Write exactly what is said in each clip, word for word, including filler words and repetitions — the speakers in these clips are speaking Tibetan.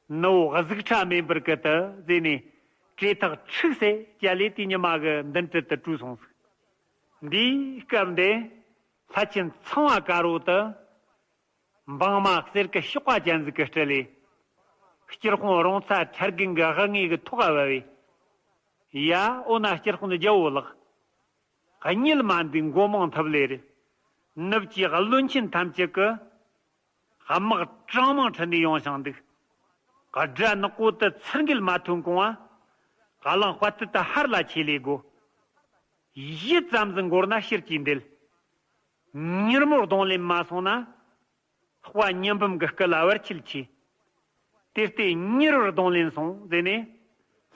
ནུ་བོ་གཟུགས་ཁྲ་མེ་འབར་གི་དུ་ཟེར་ནས་བྲེ་ཐག་འཁྲིགས་སེ་བཅད་ལས་དེ་ཉི་མ་གི་མདུན་དྲི་དུ་བྲོས་སོང་ཟིག་འདིའི་སྐབས་འདི་ལྷ་ཆེན་ཚངས་པ་དཀར་པོ་དུ་འབངས་མ་གསེར་གི་གཤོག་པ་ཅན་ཟིག་གི་སྤྲུལ་ལས། སྤྱིར་དཔོན་རོང་ཚ་ཁྲ་རྒན་གི་དབུ་ངོས་གི་ཐོག་ག་བབས་པས། ཡ། འོ་ན་སྤྱིར་དཔོན་རྒྱལ་པོ་ལགས། གཉིད་མ་འདུག་མགོ་རྨོངས་ཐབས་ལས་རེད། ནུབ་ཀྱི་བློན་ཆེན་ཐམས་ཅད་ཀྱི་དམག་གྲངས་མང་ཁྲིད་ནས་ཡོང་ཞིང་འདུག་དགྲ་ནག་པོ་དུ་ཚུར་འགུལ་མ་ཐོན་གོང་བ། གླང་དཔའ་རྟུལ་དུ་ཧར་ལ་ཆས་ལས་དགོ། ཡུད་ཙམ་ཟིག་འགོར་ན་ཕྱིར་གྱིས་འདེད། མྱུར་མོར་གདོང་ལེན་མ་སོང་ན། དཔའ་ཉི་འབུམ་གྱི་སྐུ་ལ་བར་ཆད་ཆེ། དེ་ལྟས་མྱུར་བར་གདོང་ལེན་སོང་ཟེར་ནས།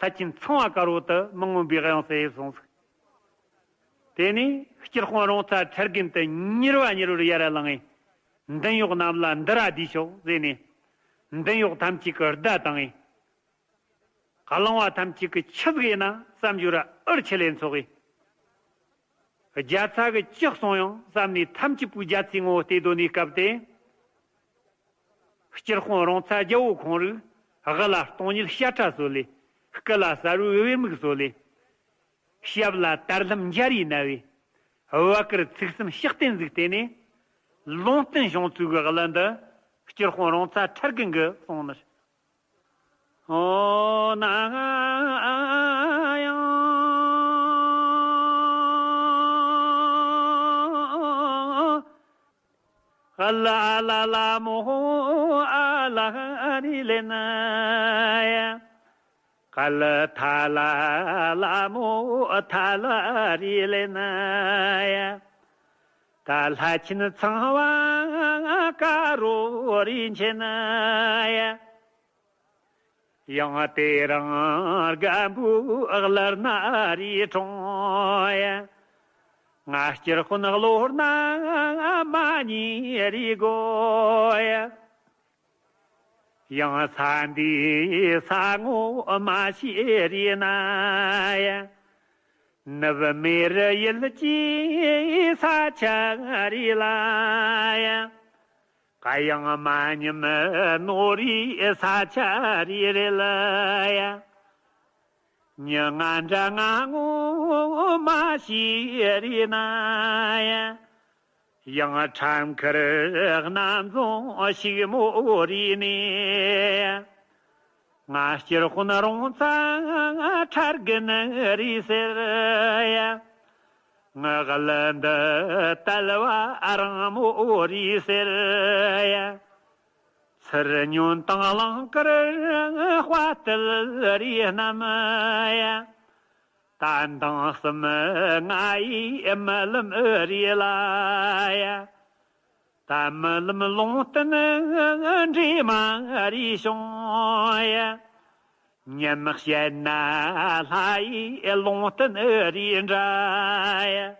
ལྷ་ཆེན་ཚངས་པ་དཀར་པོ་དུ་མི་མངོན་པའི་དབྱངས་སུ་ཕེབས་སོང་ཟིག་དེ་ནས་སྤྱིར་དཔོན་རོང་ཚ་ཁྲ་རྒན་དུ་མྱུར་བ་མྱུར་བར་ཡར་ལངས་ངས། མདུན་གཡོག་རྣམས་ལ་འདི་ར་བསྡུས་ཤོག་ཟེར་ནས། མདུན་གཡོག་ཐམས་ཅད་ཀྱིས་བརྡ་བཏང་ངས། གླང་བ་ཐམས་ཅད་ཀྱིས་ཆི་ཟིག་ཡིན་ན་བསམ་རྒྱུ་ར་ཨུར་ཆི་ལེ་འཚོགས་ངས། རྒྱ་ཚ་གི་ཅི་གསུང་ཡང་བསམ་ནས་ཐམས་ཅད་པོའི་རྒྱ་ཚའི་ངོ་བོ་བལྟས་སྡོད་ནས་སྐབས་དེ། སྤྱིར་དཔོན་རོང་ཚ་རྒྱལ་པོ་ཁོང་རིགས་དབུ་ལ་སྟོང་ཉིད་ཞབས་ཁྲ་གསོལ་ལས། སྐུ་ལ་གསལ་བའི་བེར་མིག་གསོལ་ལས། ཞབས་ལ་དར་ལྷམ་འཇའ་རིས་གནས་པའི། བ་དཀར་ཚིགས་གསུམ་ཕྱག་རྟེན་ཟིག་བསྟེན་ནས། ལུང་བསྟན་བྱུང་ཚུལ་གྱི་གླུ་འདི་སྤྱིར་དཔོན་རོང་ཚ་ཁྲ་རྒན་གྱིས་གསུངས་ནི། ཨོ་ན་ཡང་། ཨ་ལ་ཨ་ལ་ལ་མོ་ཨ་ལ་རི་ལེ་ན་ཡ། ཨ་ལ་ཐ་ལ་ལ་མོ་ཐ་ལ་རི་ལེ་ན་ཡ། ད་ལྷ་ཆེན་ཚངས་པ་དཀར་པོ་རི་ཆེན་ན་ཡ། ཡང་དེ་རིང་རྒན་པོའི་གླུ་སྣ་རིའི་གྲོང་ཡ། ང་སྤྱིར་དཔོན་གློ་སྣ་མ་ཉེས་རིའི་སྒོ་ཡ། ཡང་ས་འདིའི་ས་ངོ་མ་ཤེས་རིའི་ན་ཡ། ནུབ་མེ་རི་ཡུལ་གྱི་ས་ཆ་རིའི་ལ་ཡ། ཀ་ཡང་མ་ཉམས་ནོར་བུའི་ས་ཆ་རེ་རེ་ལ་ཡ། མྱི་ང་འདྲ་ང་ངོ་མ་ཤེས་རེ་ན་ཡ། ཡང་ཁྲམ་ཁར་སྣ་འཛོམས་ཞིག་མོ་རེ་ནས་ཡ། ང་སྤྱིར་དཔོན་རོང་ཚ་ཁྲ་རྒན་རེད་ཟེར་ཡ། ངའི་གླུ་འདི་དལ་བ་རིང་མོ་རེད་ཟེར་ཡ། ཚུར་ཉོན་དང་གླིང་དཀར་དཔའ་རྟུལ་རེད་སྙམ་ཡ། ད་འདང་གསུམ་ང་ཡི་རྨི་ལམ་རེད་ལ་ཡ། ད་རྨི་ལམ་ལུང་བསྟན་འདྲེས་མ་རེད་བྱུང་ཡ། ཉམས་བཤད་ན་ལྷ་ཡི་ལུང་བསྟན་རེད་འདྲ་ཡ།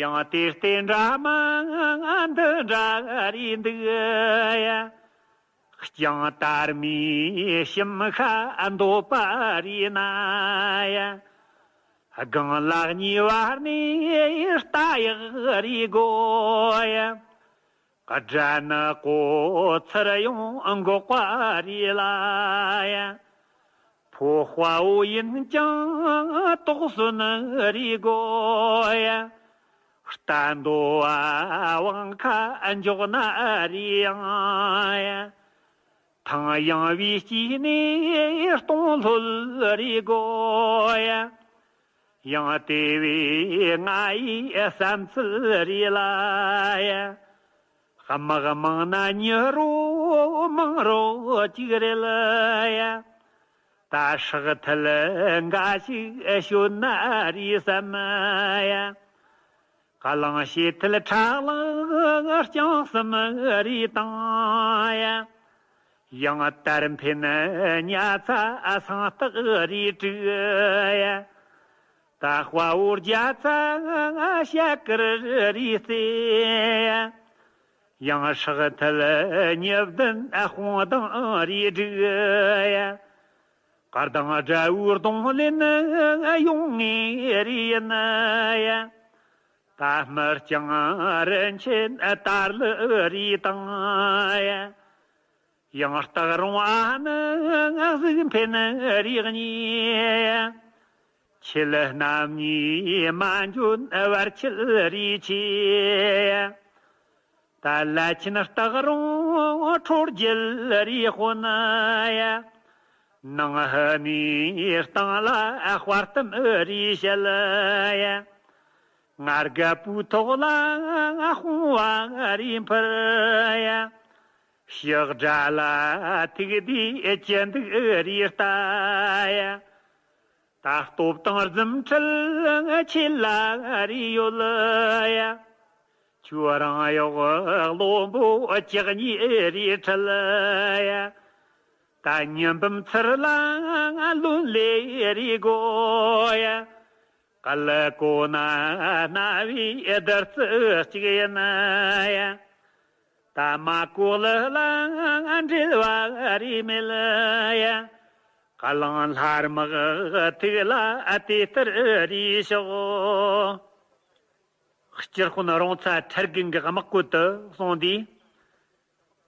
ཡང་དེ་ལྟའི་འདྲ་མ་འདི་འདྲ་རེད་འདུག་ཡ། ལྕང་དར་མའི་ཞིམ་ཤ་འདོད་པ་རེད་ན་ཡ། སྒང་ལ་གཉིས་བར་ནས་རྟ་གཡག་རེད་དགོས་ཡ། དགྲ་ནག་པོ་ཚུར་ཡོང་འགོག་པ་རེད་ལ་ཡ། ཕོ་དཔའ་བོ་ཡིན་ཀྱང་དོགས་ཟོན་རེད་དགོས་ཡ། རྟ་འདོ་བ་དབང་ཁ་འཇོག་ན་རེད་ཡང་ཡ། ཐང་ཡངས་པའི་དཀྱིལ་ནས་སྟོང་ལྷོད་རེད་དགོས་ཡ། ཡང་དེ་བས་ང་ཡི་བསམ་ཚུལ་རེད་ལ་ཡ། དམག་མང་ན་མྱི་རོ་མང་རོ་གཅིག་རེད་ལ་ཡ། ད་ཧྲག་ཐལ་འགའ་ཞིག་ཤོད་ན་རེད་བསམ་ཡ། གླང་ཞེ་ཐལ་ཁྲ་གླང་རྐྱང་གསུམ་རེད་དང་ཡ། ཡང་དར་འཕེན་ཉ་ཚ་སང་སྟག་རེད་དྲུག་ཡ། ད་དཔའ་བོ་རྒྱ་ཚ་ཤ་དཀར་རེད་རྩེ་ཡ། ཡང་ཧྲག་ཐལ་ཉི་བདུན་དཔུང་གདང་རེད་དྲུག་ཡ། སྐར་དང་དགྲ་བོའི་གདོང་ལེན་ཡོང་ངེས་རེད་ཡིན་ཡ། ད་སྨིར་རྐྱང་རིན་ཆེན་དར་ལུ་རེད་དང་ཡ། ཡང་སྟག་རོང་ཨ་ནི་གཟིག་འཕེན་རིགས་གཉིས། ཁྱེད་རྣམ་གཉིས་མ་འཇོན་བར་ཁྱེད་རིགས་ཆེ། ད་ལ་ཆེན་སྟག་རོང་ཁྲོ་རྒྱལ་རིགས་དཔོན་ཡ། ནང་ཧི་ནི་སྟེང་ལ་དཔའ་གཏུམ་རིགས་ཞལ་ཡ། ང་རྒད་པོའི་ཐོག་ལ་དཔུང་བ་རིགས་འཕུར་ཡ། ཕྱག་དགྲ་ལ་ཐུག་དུས་ཅི་འདུག་རེ་ལྟ་ཡ། ད་སྟོབས་དང་རྫུ་འཕྲུལ་ཆེ་ལ་རེ་ཡོད་ལ་ཡ། ཁྱོད་རང་གཡོག་བློན་པོ་ལྕགས་གཉིས་རེ་ཁྲིད་ལ་ཡ། ད་ཉི་འབུམ་ཚུར་ལ་ལོན་ལེ་རེ་དགོ་ཡ། གལ་ཀོ་ན་རྣ་བའི་བདུད་རྩི་གཅིག་ཡིན་ཡ། ད་མ་གོ་ལི་ལ་འབྲེལ་བ་རེ་མེད་ཡ། ཀ་ལང་ལྷ་དམག་ཐུག་ལ་དེ་ལྟར་རེ་ཤོག་སྤྱིར་དཔོན་རོང་ཚ་ཁྲ་རྒན་གྱི་དམག་བཀོད་དུ་སོང་དུས།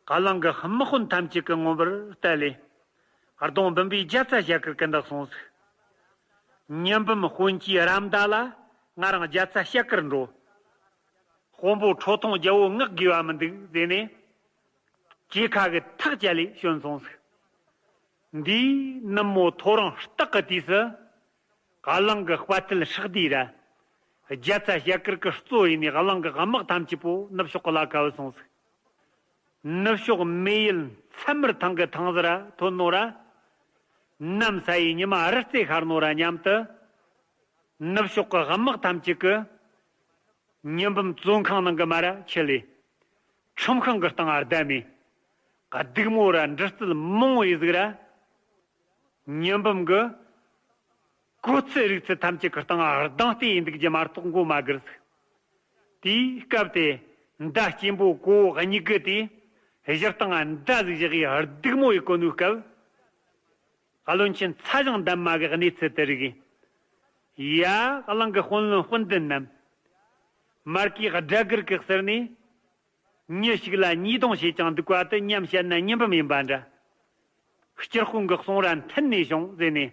ཀ་ལང་གི་དམག་དཔོན་ཐམས་ཅད་ཀྱིས་མངོན་པར་བལྟས་ལེ། གདོང་འབུམ་པའི་རྒྱ་ཚ་ཞལ་དཀར་གྱི་འདུག་སོང་ཟིག་ཉི་འབུམ་དཔོན་གྱི་རམ་མདའ་ལ་ང་རང་རྒྱ་ཚ་ཞལ་དཀར་འགྲོ། དཔོན་པོ་ཁྲོ་ཐུང་རྒྱལ་བོ་ངག་དགོས་པ་མི་འདུག་ཟེར་ནས། གྲོས་ཁ་གི་ཐག་བཅད་ལས་བྱོན་སོང་ཟིག་འདིའི་ནུབ་མོ་ཐོ་རངས་སྟག་གི་དུས་སུ། ཀ་ལང་གི་དཔའ་ཐུལ་ཧྲག་དུས་ར། རྒྱ་ཚ་ཞལ་དཀར་གི་གཙོ་ཡིན་ནས་ཀ་ལང་གི་དམག་ཐམས་ཅད་པོ་ནུབ་ཕྱོགས་ཀྱི་ལ་ཁ་བུད་སོང་ཟིག་ནུབ་ཕྱོགས་མེ་ཡུལ་མཚན་མར་ཐང་གི་ཐང་ཟིག་ར་ཐོན་ནོ་ར། ནམ་ས་ཡི་ཉི་མ་རི་རྩེ་ཤར་ནོ་ར་མཉམ་དུ། ནུབ་ཕྱོགས་ཀྱི་དམག་ཐམས་ཅད་ཀྱིས། ཉི་འབུམ་བཙོན་ཁང་ནང་གི་མ་ར་ཁྲིད་ལས། ཁྲིམས་ཁང་གི་སྟེང་ང་བསྡད་མེ། སྡུག་མོ་ར་འདྲི་རྩད་མང་བོ་ཡི་ཟིག་ར། ཉི་འབུམ་གི་གོ་ཚད་རིག་ཚད་ཐམས་ཅད་ཀྱི་སྟེང་ང་ལྡང་བལྟས་ཡིན་འདུག་རྒྱུ་མ་གཏོགས་མགོ་མ་སྒུར་ཟིག་དེའི་སྐབས་དེ་མདའ་སྐྱེན་པོ་གོ་བོ་གཉིས་གི་དེ་གཞི་སྟེང་ང་མདའ་ཟིག་བཞག་ཡི་སྡུག་མོ་ཡི་གོ་ནུའི་སྐབས། བློན་ཆེན་ཚ་ཞང་འདན་མ་གི་གནས་ཚུལ་དེ་རིག་ཡིན། ཡ། གླིང་གི་དཔོན་བློན་དཔོན་འདུན་རྣམས། མར་གྱི་སྦྲ་གུར་གི་ཟུར་ནས། མྱི་ཞིག་ལ་ཉེས་རྡུང་བྱེད་ཀྱང་འདུག་པ་དེ་མཉམ་བཤད་ན་ཉི་འབུམ་ཡིན་པ་འདྲ། སྤྱིར་དཔོན་གྱི་གསུང་ར་མཐུན་ནས་བྱུང་ཟེར་ནས།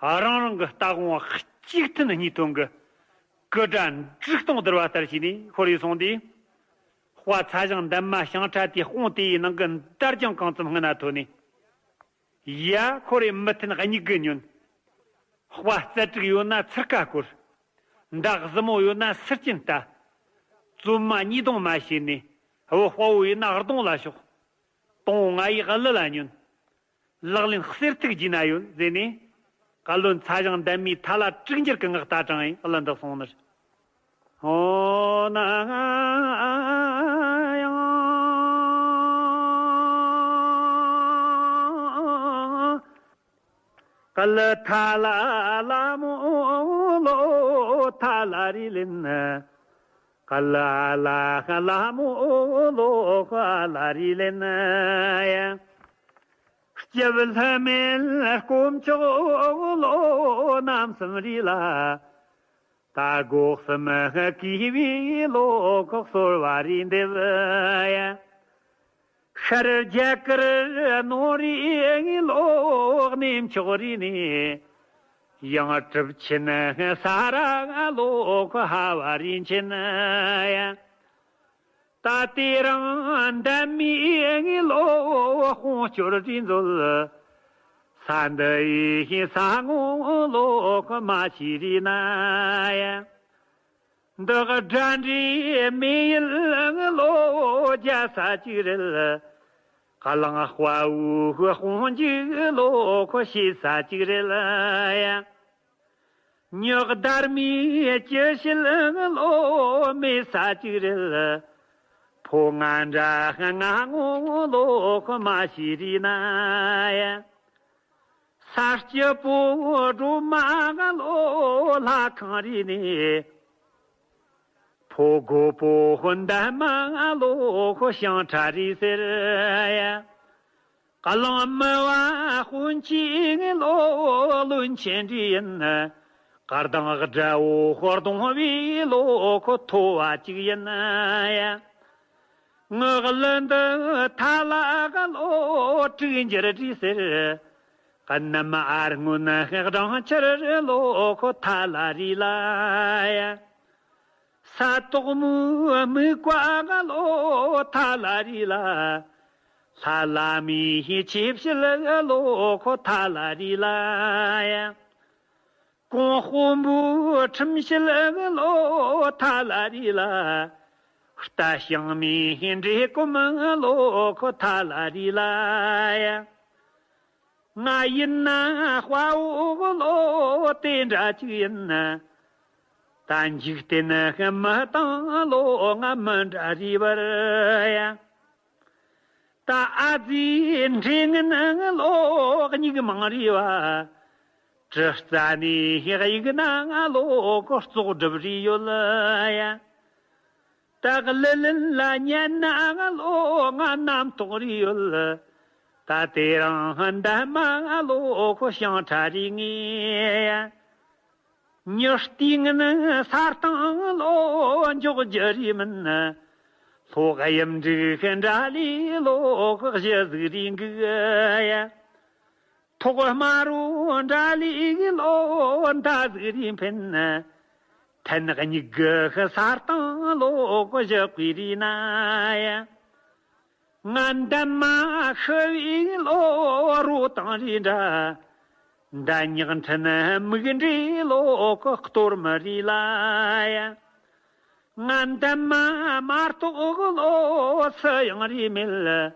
རང་རང་གི་ལྟ་དབང་གཅིག་མཐུན་གཉིས་ཐོན་གྱི། སྐུ་དགྲ་འབྲུག་སྟོང་བསྡུར་བ་ལྟར་བྱས་ནས་ཤོར་ཡི་སོང་དུས། དཔའ་ཚ་ཞང་འདན་མ་ཞང་ཁྲ་དེའི་དཔུང་དེ་ཡི་ནང་གི་འདར་ལྗང་གང་ཙམ་སྔུན་ན་ཐོན་ནས། ཡ། ཁོ་རེ་མི་མཐུན་གཉིས་གི་ཉོན། དཔའ་རྩལ་དྲུག་ཡོད་ན་ཚུར་ཁ་བསྐོར། མདའ་ཟབ་མོ་ཡོད་ན་ཟུར་གྱིན་ལྟ། བཙུན་མ་ཉེས་རྡུང་མ་བྱས་ནས། བུ་དཔའ་བོ་ཡིན་ན་རྡུང་ལ་ཤོག་དང་ང་ཡི་གླུ་ལ་ཉོན། ལག་ལེན་གསེར་ཐུག་བགྱིས་ན་ཡོད་ཟེར་ནས། བཀའ་བློན་ཚ་ཞང་འདན་མའི་ཐ་ལ་དྲུག་འགྱུར་གྱི་ངག་རྟ་དྲངས་ཡིན་གླུ་འདི་གསུངས་ནི། ཨོ་ན་ཡང་། ག་ལ་ཐ་ལ་ལ་མོ་ལོ་ཐ་ལ་རི་ལིན། ག་ལ་ལ་ལ་མོ་ལོ་ཁ་ལ་རི་ལིན་ཡ། སྐྱབས་ལྷ་མེད་དཀོན་མཆོག་ལོ་རྣམ་གསུམ་རི་ལ། ད་སྒོ་གསུམ་གུས་པའི་བློ་ཁོག་གསོལ་བ་རེ་འདེབས་ཡ། ཤར་རྒྱ་གར་ནོར་རིའི་ལོག་གནས་མཆོག་རིས་ནས། ཡང་གྲུབ་ཆེན་ས་ར་ལོག་ཧ་བ་རིན་ཆེན་ཡ། ད་དེ་རིང་འདན་མའི་ལོག་དཔུང་སྐྱོར་རིས་མཛོད། ས་འདི་ཡི་ས་ངོ་ལོག་མ་ཤི་རིས་ན་ཡ། འདི་ག་དགྲ་འདྲེ་མེ་ཡུལ་ལོ་རྒྱ་ས་གཅིག་རེད། ཀ་ལང་དཔའ་བོའི་དཔུང་འཇུག་ལོ་ཁོ་ཤེས་ས་གཅིག་རེད་ཡ། ཉག་དར་མའི་སྐྱི་ཤེད་ལོ་མེད་ས་གཅིག་རེད། ཕོ་ང་འདྲ་ང་ངོ་ལོ་ཁོ་མ་ཤེས་རིས་ན་ཡ། ས་སྐྱི་པོ་སྒྲོལ་མ་ལོ་ལྷ་ཁང་རིས་ནས། ཕོ་རྒོད་པོ་འདན་མ་ལོ་ཁོ་ཞང་ཁྲ་རིས་ཟེར་ཡ། ཀ་ལང་མི་བ་དཔོན་ཆེན་ལོ་བློན་ཆེན་རིས་ཡིན། བཀའ་གདང་དགྲ་བོ་ཧོར་གདོང་བའི་ལོ་ཁོ་ཐོ་བ་གཅིག་ཡིན་ཡ། ངག་གླུ་འདི་ཐ་ལ་ག་ལོ་དྲུག་འགྱུར་རེད་ཟེར། གནམ་ཨར་སྔོན་སྦྲང་ཆར་ལོ་ཁོ་ཐ་ལ་རི་ལ་ཡ། ས་དོག་མོའི་མིག་བཀའ་ག་ལོ་ཐ་ལ་རི་ལ། ལྷ་བླ་མའི་ཆོས་བཤད་ག་ལོ་ཁོ་ཐ་ལ་རི་ལ་ཡ། གོང་དཔོན་པོའི་ཁྲིམས་བཤད་ག་ལོ་ཐ་ལ་རི་ལ། རྟ་ཞང་མའི་འདྲེ་སྐོམ་ག་ལོ་ཁོ་ཐ་ལ་རི་ལ་ཡ། ང་ཡིན་ན་དཔའ་བོ་གི་ལོ་དེ་འདྲ་ཅིག་ཡིན། ད་འཇིག་རྟེན་མི་དང་ལོ་ང་མི་འདྲ་རེད་པར་ཡ། ད་ཨ་ཙི་འདྲེ་ངན་ལོ་སྙིགས་མང་རེད་པ། གྲི་རྩ་ནས་གཡུག་ན་ལོ་གི་བཙོག་སྒྲིབ་རེ་ཡོད་ཡ། ད་གླུ་ལེན་ལ་ཉན་ན་ང་ལོ་ང་རྣམ་རྟོག་རེ་ཡོད། ད་དེ་རིང་འདན་མ་ང་ལོ་ཁོ་ཤིང་ཁྲ་རེ་ངེས། ཉི་སྟེང་ནི་ས་སྟེང་ལོ་འཇོག་རྒྱུ་རེ་མིན། ལྷོ་གཡུ་འབྲུག་འདྲ་ལས་ལོ་གཞི་ཟིག་རེ་འགུག་ཡ། ཐོག་དམར་རོ་འདྲ་ལི་ལོ་མདའ་ཟིག་རེ་འཕེན། ཐན་གཉིས་གི་ས་སྟེང་ལོ་གོ་བཞི་བརྐོས་རེ་ན་ཡ། ང་འདན་མ་ཤི་བའི་ལོ་རོ་དང་རེ་འདྲ། མདའ་ཉག་ཕྲན་མིག་འདྲའི་ལོ་གོ་གཏོར་མི་རེ་ལ་ཡ། ང་འདན་མ་མ་གཏོགས་ལོ་སུ་ཡང་རེ་མེད།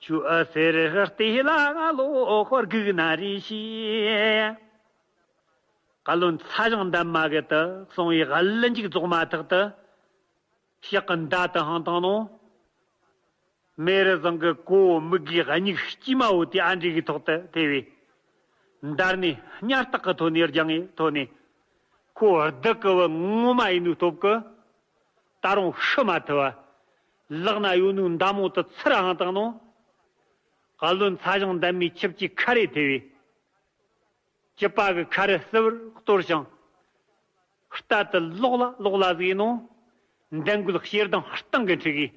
ཁྱོད་ཨ་ཟེར་ལྟས་ལ་ལོ་ཧོར་སྒུག་ན་རེ་ཤི། བཀའ་བློན་ཚ་ཞང་འདན་མ་གི་དུ་གསུང་བའི་གླུ་འཇུག་རྫོགས་མ་ཐག་ཏུ་ཕྱག་གི་མདའ་དུ་འཕངས་བཏང་ནོ། མེ་རི་བཟང་གི་གོ་མིག་གི་སྨྱུག་དཀྱུས་མ་བོ་དེ་ཨ་འདྲེ་གི་ཐོག་ཏུ་ཐེ་བས། འདར་ནས་སྙར་སྟག་གི་ཐོག་ནས་རྒྱང་ངེ་ཐོན་ནས། ཁོ་སྡུག་གི་བུ་ངོ་མ་ཡིན་ནོའི་སྟོབས་ཀྱིས། ད་རུང་ཤི་མ་ཐུབ་བ། ལག་ན་ཡོད་ནོའི་མདའ་མོ་དུ་ཚུར་འཕངས་བཏང་ནོ། བཀའ་བློན་ཚ་ཞང་འདན་མའི་ཆིབས་ཀྱི་ཁ་རེ་ཐེ་བས། སྐྱི་པ་གི་ཁ་རེ་སིལ་བུར་གཏོར་ཞིང་། རྟ་དུ་ལོག་ལ་ལོག་ལ་ཟིག་ནོ། འདན་མགོའི་ཞེ་སྡང་སྟེང་གི་འཁྲིག་གིས།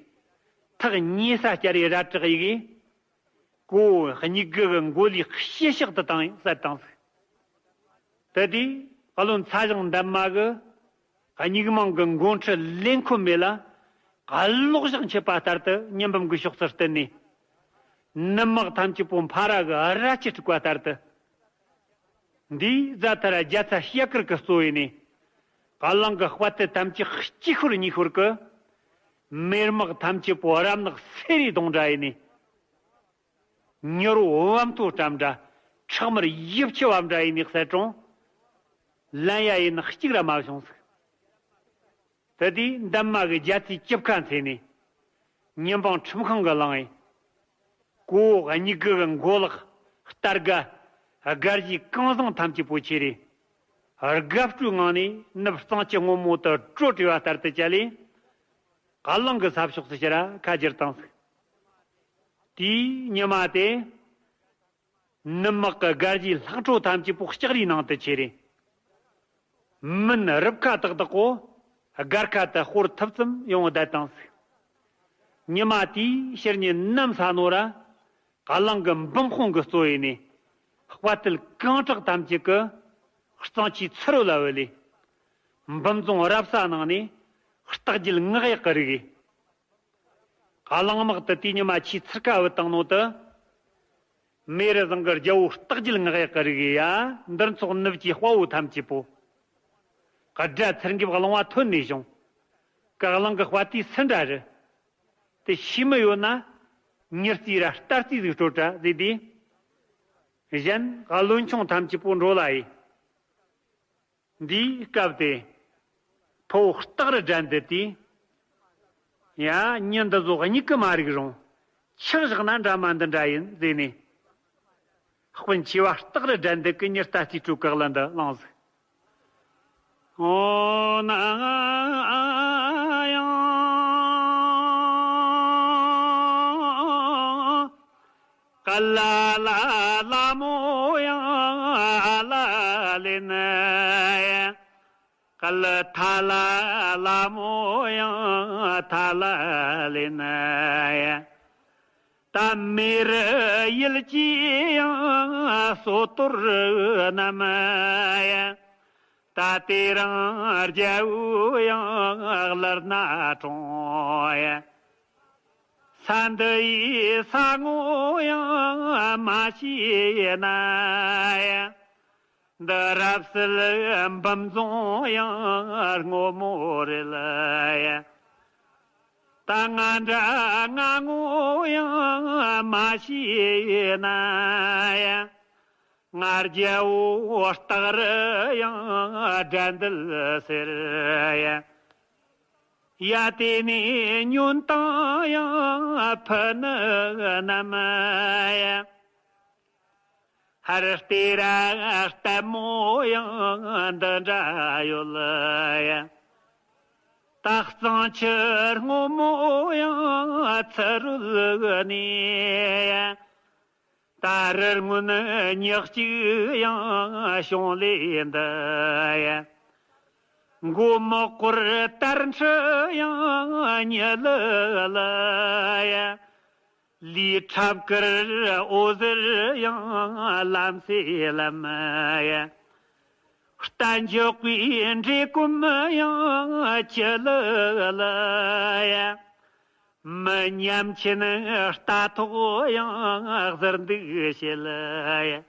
ཐག་ཉེ་ས་སྐྱ་རེ་རལ་གྲི་གཡུགས་གིས། གོ་སྨྱུག་གུ་གི་མགོ་ལུས་ཕྱི་ཕྱག་ཏུ་བཏང་བསད་བཏང་ཟིག་དེ་དུས་བཀའ་བློན་ཚ་ཞང་འདན་མ་གི་སྨྱུག་མང་གི་མགོ་ཁྲི་ལེན་ཁོམ་མེད་ལ། གློག་ཞགས་མཆེད་པ་ལྟར་དུ་ཉི་འབུམ་གྱི་ཕྱོགས་སུ་བསྟུད་ནས། ནུབ་དམག་ཐམས་ཅད་པོ་འཕར་ར་གི་རལ་གྲི་འཁྲིག་པ་ལྟར་དུ། འདིའི་རྫ་ཐར་རྒྱ་ཚ་ཞལ་དཀར་གྱིས་གཙོས་ནས། བཀའ་གླང་གི་དཔའ་རྟུལ་ཐམས་ཅད་གཅིག་ཤོར་གཉིས་ཤོར་གི། མེར་དམག་ཐམས་ཅད་པོ་རབ་ནག་སེ་རའི་གདོང་འདྲ་ཡིན་ནས། མྱུར་བོ་བམ་ཐོ་བཀྲམ་འདྲ། ཁྲག་དམར་ཡིབ་ཆུ་བམ་འདྲ་ཡིན་ནས་གསལ་དྲང་། ལན་ཡ་ཡིན་ན་གཅིག་ར་མ་བྱུང་ཟིག་དེ་དུས་འདན་མ་གི་རྒྱལ་སྲིད་ཅིབ་ཁ་འཚེ་ནས། ཉི་འབངས་ཁྲིམས་ཁང་གི་ལངས་ཡིན། གོ་སྨྱུག་གུ་གི་མགོ་ལག་སྟར་ག་སྒར་གཞི་གང་བཟང་ཐམས་ཅད་པོ་ཁྱེར་རེ། དགའ་སྤྲོའི་ངང་ནས་ནུབ་གཙང་ཆུ་སྔོན་མོ་དུ་བྲོས་བྲོས་པ་ལྟར་དུ་བཅད་ལས། བཀའ་གླང་གི་ས་ཕྱོགས་སུ་ཕྱིར་ཁ་བསྒྱུར་བཏང་ཟིག་དེའི་ཉི་མ་དེ། ནུབ་དམག་གི་སྒར་གཞིའི་ལྷག་འཕྲོ་ཐམས་ཅད་པོ་ལྕགས་རིའི་ནང་དུ་ཁྱེར་རེ། མུན་རུབ་ཁ་ཏག་ཏག་གོ། སྒར་ཁ་དུ་སྤོར་ཐུབ་ཙམ་ཡོང་བསྡད་བཏང་ཟིག་ཉི་མ་དེའི་ཕྱི་ཉིན་ནམ་ས་ནོ་ར། བཀའ་གླང་གི་འབུམ་དཔུང་གི་གཙོ་ཡིན་ནས། དཔའ་རྟུལ་གང་དྲག་ཐམས་ཅད་ཀྱིས་གཙང་ཆུའི་ཚུ་རོལ་ལ་བུད་ལས། འབུམ་རྫོང་རབ་ས་ནང་ནས་རྟགས་བརྒྱད་ངག་ཡག་གི་རིགས། བཀའ་གླང་དམག་དེ་དུས་ཉི་མ་ཆུའི་ཚུར་ཁ་བུད་བཏང་ནོ་དེ། མེ་རི་བཟང་གི་རྒྱལ་པོ་རྟགས་བརྒྱད་ངག་ཡག་གི་རིགས་ཡ། འདིར་འཚོགས་ནུབ་ཀྱི་དཔའ་བོ་ཐམས་ཅད་པོ། སྐད་སྒྲ་ཚུར་འགེབས་གླང་བ་ཐོན་ནས་བྱུང་། བཀའ་གླང་གི་དཔའ་རྟུལ་སུ་འདྲ་རེད། དེ་ཤེས་མི་ཡོད་ན། མྱི་རྩིས་ར་རྟ་རྩིས་ཟིག་སྤྲོད་དྲ་ཟེར་དུས། གཞན་བློན་ཆུང་ཐམས་ཅད་པོ་འགྲོ་ལ་ཡིན། འདིའི་སྐབས་དེ། ཕུ་བོ་སྟག་རི་དགྲ་འདུལ་དེས། ཡ། མྱི་འདི་ཚོ་སྨྱུག་གི་མ་རིག་རུང་། ཆག་བཞག་ན་འདྲ་མ་འདི་འདྲ་ཡིན་ཟེར་ནས། སྤུན་ཆེ་བ་སྟག་རི་དགྲ་འདུལ་གྱིས་མྱི་རྟ་རྩིས་སྤྲོད་གི་གླུ་འདི་བླངས་ཟིག་ཨོ་ན་ཡང་། ག་ལ་ལ་ལ་མོ་ཡང་ལ་ལེ་ན། ལ་ཐ་ལ་ལ་མོ་ཡང་ཐ་ལ་ལེ་ན་ཡ། ད་མེ་རི་ཡིད་ཀྱི་ཡང་སོ་ཏོར་ནམ་ཡ། ད་དེ་རང་རྒྱལ་བོ་ཡང་ལར་ན་གྲོང་ཡ། ས་འདི་ཡི་ས་ངོ་ཡང་མ་ཤེས་ན་ཡ། འདི་རབ་གསལ་འབུམ་རྫོང་ཡང་སྔོན་མོ་རེད་ལ་ཡ། ད་ང་འདྲ་ང་ངོ་ཡང་མ་ཤེས་ན་ཡ། ང་རྒྱལ་བོ་སྟག་རི་ཡང་དགྲ་འདུལ་ཟེར་ཡ། ཡ་དེ་ནས་ཉོན་དང་ཡང་ཕུ་ནུ་ནམ་ཡ། ཧར་སྟེ་ར་ལྟད་མོ་ཡང་འདི་འདྲ་ཡོད་ལ་ཡ། ད་གཙང་ཆུ་སྔོན་མོ་ཡང་ཚུ་རོལ་ནས་ཡ། ད་རི་སྔོན་ཉག་གཅིག་ཡང་བྱུང་ལེ་འདི་ཡ། མགོ་མོག་སྐོར་དར་འཕྲི་ཡང་ཉི་ལི་ལི་ཡ། ལི་ཁྲབ་དཀར་འོད་ཟེར་ཡང་ལམ་སེ་ལམ་ཡ། རྟ་མགྱོགས་པའི་འདྲེ་གོམ་ཡང་ཅི་ལི་ལི་ཡ། མི་ཉམས་ཆེན་རྟ་ཐོག་ཡང་གཟིར་འདུག་ཞེ་ལི་ཡ།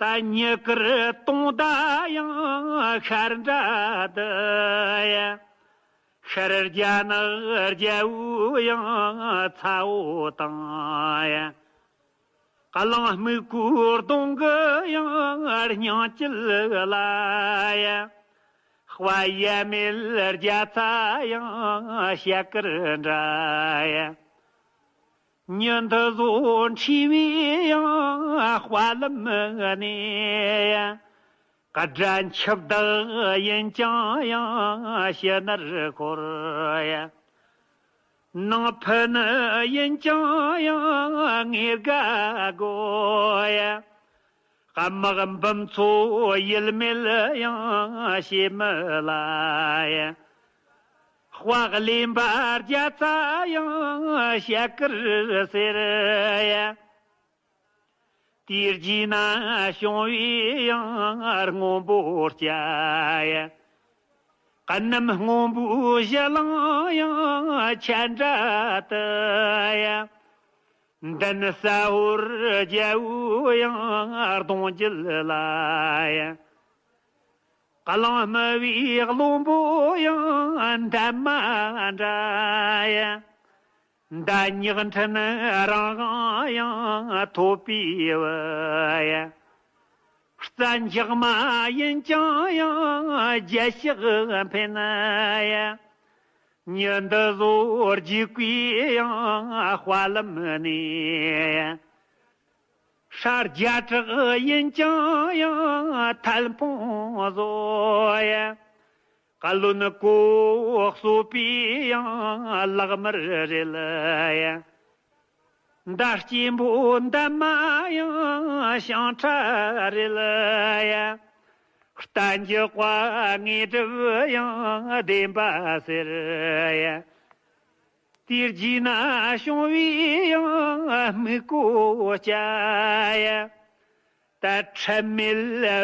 ད་ཉི་དཀར་དུང་ཟླ་ཡང་ཤར་འདྲ་འདི་ཡ། ཤར་རྒྱ་ནག་རྒྱལ་བོ་ཡང་ཚ་བོ་དང་ཡ། གླིང་སྨུག་པོའི་གདོང་གི་ཡང་སྙིང་བཅུད་ལ་ཡ། དཔའ་ཡ་མེད་རྒྱ་ཚ་ཡང་ཤ་དཀར་འདྲ་ཡ། ཉི་འདི་བཟོ་འཁྲིས་བའི་ཡང་དཔའ་ལམ་ནས་ཡ། དགྲ་འཆི་བདག་ཡིན་ཀྱང་ཡང་ཕྱི་ནར་འཁོར་ཡ། ནང་ཕུ་ནུ་ཡིན་ཀྱང་ཡང་ངེས་དགའ་དགོས་ཡ། དམག་འབུམ་ཚོ་ཡིད་མེད་ཡང་བྱེད་མི་ལ་ཡ། དཔའ་གླིང་པ་རྒྱ་ཚ་ཡང་ཤ་དཀར་ཟེར་ཡ། དེའི་རྗེས་ན་བྱུང་བའི་ཡང་སྔོན་པོ་སྐྱ་ཡ། གནམ་སྔོན་པོའི་གཞུ་ལང་ཡང་ཆད་འདྲ་དུ་ཡ། མདུན་ས་འོར་རྒྱལ་བོ་ཡང་གདུང་རྒྱུད་ལ་ཡ། གླིང་སྨུག་པའི་བློན་པོ་ཡང་འདབ་མ་འདྲ་ཡ། མདའ་ཉག་ཕྲན་རང་དབང་ཡང་ཐོབ་པའི་བུ་ཡ། རྩྭ་འཇག་མ་ཡིན་ཀྱང་ཡང་རྒྱལ་ཞག་འཕེན་ཡ། ཉི་འདི་བཟོ་རྒྱུག་པའི་ཡང་དཔའ་ལམ་ནས་ཡ། ཧྲ་རྒྱ་གྲགས་ཡིན་ཀྱང་ཡང་ཐལ་འཕོང་བཟོ་ཡ། བློན་གོ་གསོད་པའི་ཡང་ལག་དམར་རེད་ཡ། མདའ་སྐྱེན་པོ་འདབ་མ་ཡང་ཤིང་ཁྲ་རེད་ཡ། རྟ་མགྱོགས་པ་དངོས་གྲུབ་ཡང་བདེན་པ་ཟེར་ཡ། དེའི་རྗེས་ན་བྱུང་བའི་ཡང་སྨུག་པོ་སྐྱ་ཡ། ད་ཁྲིམས་མེད་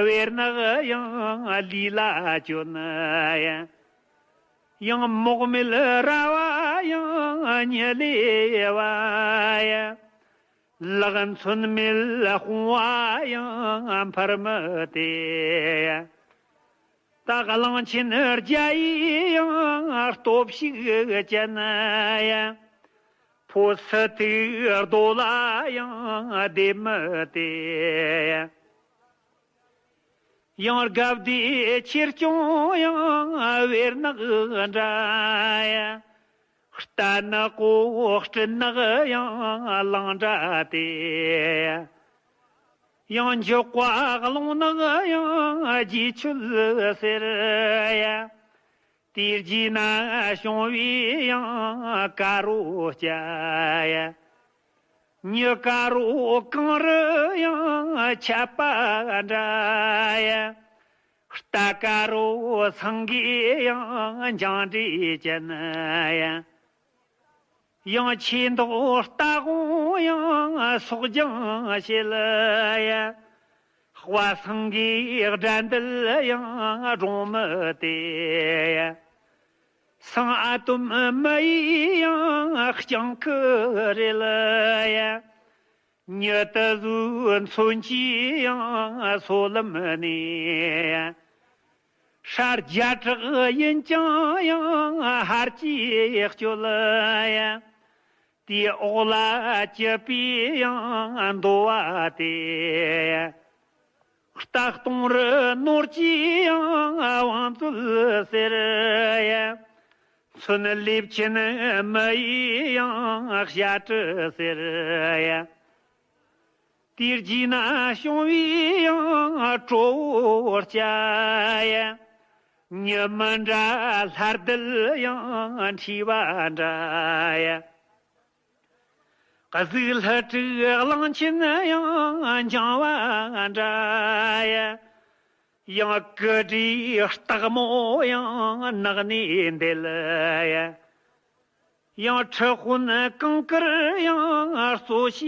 བེར་ནག་ཡང་ལུས་ལ་གྱོན་ཡ། ཡང་མོག་མེད་ར་བ་ཡང་ཉི་ལེ་བ་ཡ། ལག་མཚོན་མེད་དཔུང་བ་ཡང་འཕུར་མི་དེ་ཡ། ད་གླང་ཆེན་རྒྱ་ཡི་ཡང་སྟོབས་ཤུགས་ཅན་ཡ། ཕོ་སི་ཐུག་རྡོ་ལ་ཡང་བདེ་མི་དེ་ཡ། ཡང་དགའ་བདེ་ཆེར་སྐྱོང་ཡང་བེར་ནག་འདྲ་ཡ། རྟ་ནག་པོ་སྤྲིན་ནག་ཡང་གླང་འདྲ་དེ་ཡང་མགྱོགས་པ་རླུང་ནག་ཡང་རྗེས་ཆོད་ཟེར་ཡ། དེའི་རྗེས་ན་བྱུང་བའི་ཡང་དཀར་པོ་སྐྱ་ཡ། མྱི་དཀར་པོ་གངས་རི་ཡང་ཆད་པ་འདྲ་ཡ། རྟ་དཀར་པོ་སེང་གེ་ཡང་འཇང་འདྲེ་ཅན་ཡང་། ཡང་ཆོས་མདོག་རྟ་དབང་ཡང་སོག་ལྗང་བྱེད་ཡང་། དཔའ་སེང་གེ་དགྲ་འདུལ་ཡང་སྒྲོན་མེ་སྟེ་ཡང་། སེང་ཨ་དོམ་མི་ཡི་ཡང་སྤྱང་ཀི་རེད་ཡང་། མྱི་དེ་ཚོའི་མཚོན་གྱི་ཡང་སོ་ལམ་ནས། ཧྲ་རྒྱ་གྲགས་ཡིན་ཀྱང་ཡང་ཧར་གྱིས་སྐྱོད་ཡང་། དེའི་འོག་ལ་སྐྱིད་པའི་ཡང་འདོ་བ་སྟེ། རྟ་གདོང་རི་ནོར་གྱི་ཡང་བང་མཛོད་ཟེར་ཡང་། མཚོན་ལེབ་ཆེན་མི་ཡི་ཡང་ཞལ་དྲི་ཟེར་ཡང་། དེའི་རྗེས་ན་བྱུང་བའི་ཡང་གྲོ་བོ་སྐྱ་ཡང་། མྱི་མི་འདྲ་ལྷ་རྡུལ་ཡང་འཁྲིས་པ་འདྲ་ཡང་། གཟུགས་ལྷུ་དྲུག་གླང་ཆེན་ཡང་འགྱིང་བ་འདྲ་ཡང་། ཡང་ཀི་དྲིའི་སྟག་མོ་ཡང་ནགས་ནས་འདེད་ཡང་། ཡང་ཁྲི་དཔོན་གངས་དཀར་ཡང་གཙོ་བྱས་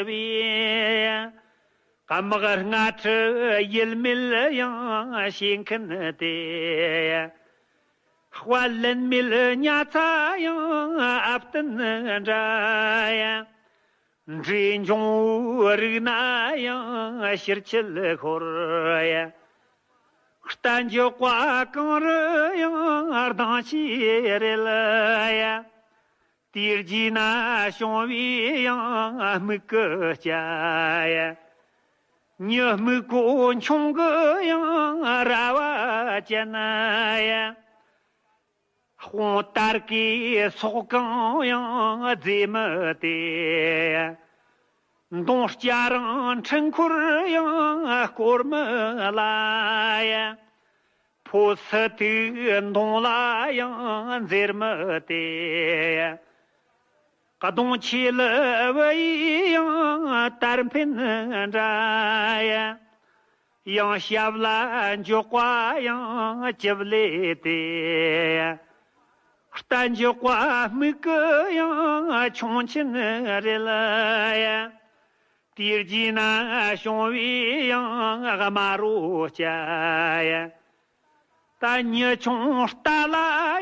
པའི། དམག་ལྔ་ཁྲི་ཡུལ་མེད་ཡང་བྱེད་མཁན་དེ། དཔའ་ལན་མེད་ཉ་ཚ་ཡང་ཨ་བརྟན་འདྲ་ཡང་། འདྲེ་འབྱུང་པོའི་རིགས་ན་ཡང་ཕྱིར་ཆད་ཤོར་ཡང་། རྟ་མགྱོགས་པ་གངས་རི་ཡང་ལྡིང་ཆེན་རེད་ཡང་། དེའི་རྗེས་ན་བྱུང་བའི་ཡང་སྨུག་གི་སྐྱ་ཡང་། མྱི་སྨུག་པོ་མཆོང་གི་ཡང་ར་བ་ཅན་ཡང་། དཔུང་དར་གྱི་སོག་གང་ཡང་མཛེས་མི་དེ། མདུང་སྐྱ་རིང་འཕྲུལ་འཁོར་ཡང་བསྐོར་མི་ལ་ཡང་། ཕོ་སི་ཐུག་མདུང་ལ་ཡང་འཛེར་མི་དེ། གདོང་ཆེ་ལི་བུ་ཡི་ཡང་དར་འཕེན་འདྲ་ཡང་། ཡང་ཞབས་ལ་འགྱོགས་པ་ཡང་ལྕེབ་ལེ་སྟེ། རྟ་མགྱོགས་པ་སྨུག་གི་ཡང་ཁྱུང་ཆེན་རེད་ཡང་། དེའི་རྗེས་ན་བྱུང་བའི་ཡང་དམར་པོ་སྐྱ་ཡང་། ད་མྱི་ཆུང་རྟ་ལ་